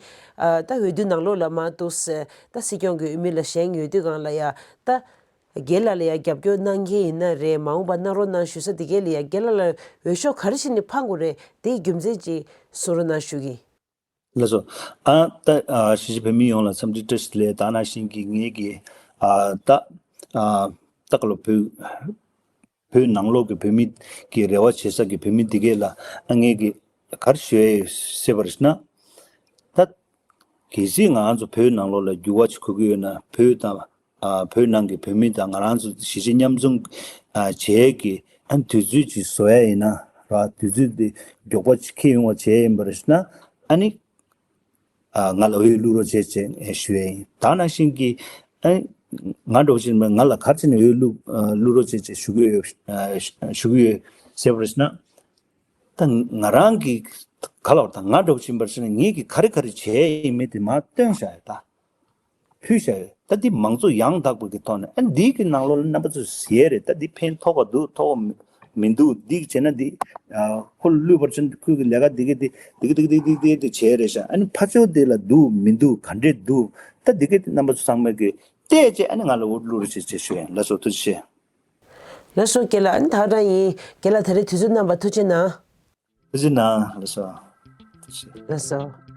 ད་འོས་བསྡུ་ནང་ལོགས་ལ་མ་གཏོགས་ད་སྲིད་སྐྱོང་གི་འོས་མི་ལ་བཞེངས་ཡོད་དུས་སྒང་ལ་ཡ་ད་རྒན་ལགས་ལ་ཡ་རྒྱབ་སྐྱོར་གནང་མཁན་ཡིན་ན་རེད། མ་འོངས་པ་གནང་རོགས་གནང་ཞུ་ས་དེ་གས་ལ་ཡ་རྒན་ལགས་ལ་འོས་ཤོག་ག་རེ་བྱས་ནས་འཕང་དགོས་རེད། དེའི་རྒྱུ་མཚན་ཅིག་གསུང་རོགས་གནང་ཞུ་གི། ལགས་སོ། ཨ་ད་ཨ་གཞིས་བྱེས་བོད་མི་ཡོངས་ལ་འཚམས་འདྲི་བཀྲ་ཤིས་བདེ་ལེགས། ད་ནང་བཞིན་གྱི་ངེད་ཀྱི་ཨ་ད་ཨ་ད་ག་ལོ་བོད་བོད་ནང་ལོགས་ཀྱི་བོད་མི་གི་རེ་བ་བྱེད་ས་གི་བོད་མི་འདི་གས་ལ་ཨ་ངེད་ཀྱི་ག་རེ་ཞུ་ཡས་ཟེར་བ་རེད་ན། ད་གལ་སྲིད་ང་ཚོ་བོད་ནང་ལོགས་ལ་འགྱུར་བ་ཅིག་དགོས་ཀྱི་ཡོད་ན་བོད་དང་ཨ་བོད་ནང་གི་བོད་མི་དང་ང་རང་ཚོ་གཞིས་བྱེས་མཉམ་འཛོམས་ཨ་བྱེད་ཀྱི་ཨ་དུས་ཚོད་ཅིག་བཟོ་ཡ་ཡིན་ན་ར། དུས་ཚོད་འདི་མགྱོགས་པ་ཅིག་འཁེལ་ཡོང་བ་བྱས་ཡིན་པ་རེད་ན་ཨ་ནི་ཨ་ང་ལ་འོས་བླུག་རོགས་བྱེད་ཅེས་ཞུ་ཡ་ཡིན། ད་ནང་བཞིན་གྱི་ཨ་ང་འདྲ་བོ་ཞིག་ཡིན་པ་ང་ལ་ག་རེ་བྱས་ནས་འོས་བླུག་བླུག་རོགས་བྱེད་ཅེས་ཞུ་གི་ཡོད་ཞུ་གི་ཡོད་ཟེར་བ་རེད་ན། ད་ང་རང་གི་ག་ལ་བར་དང་ང་འདྲ་བོ་ཞིག་ཡིན་པ་རེད་ན་ངེད་ཀྱིས་ག་རེ་ག་རེ་བྱས་ཡིན་མིན་དེ་མར་སྟོན་བཞག་ཡོད་ད། ཕུལ་བཞག་ཡོད། ད་འདི་མང་གཙོ་ཡང་དག་པ་གི་ཐོག་ནས་ཨ་འདི་གི་ནང་ལོགས་ལ་རྣམ་པ་ཚོས་ཟེར་རེད། ད་འདི་ཕན་ཐོགས་པ་འདུག་ཐོགས་པ་མི་འདུག་འདི་བྱས་ན་འདི་ཁོ་ལ་བླུགས་པར་བྱས་ན་ཁོའི་གི་ལས་ཀ་འདི་གི་འདི་འདི་གི་འདི་གི་འདི་གི་འདི་བྱས་རེད་ཤག་ཨ་ནི་ཕར་ཕྱོགས་འདི་ལ་འདུག་མི་འདུག་ག་འདྲས་འདུག་ད་འདི་གི་རྣམ་པ་ཚོ་ཚང་མས་གི་བལྟས་བྱས་ཨ་ནི་ང་ལ་འོས་བླུགས་རོགས་བྱེད་ཅེས་ཞུ་ཡིན། ལགས་སོ། ཐུགས་རྗེ་ཆེ། ལགས་སོ་རྒན་ལགས། ཨ་ནི་ད་ག་རང་ཡིན། རྒན་ལགས་ད་རེས་དུས་ཚོད་གནང་བར་ཐུགས་རྗེ་གནང་། ཐུགས་རྗེ་གནང་། ལགས་སོ། ཐུགས་རྗེ་ཆེ། ལགས་སོ།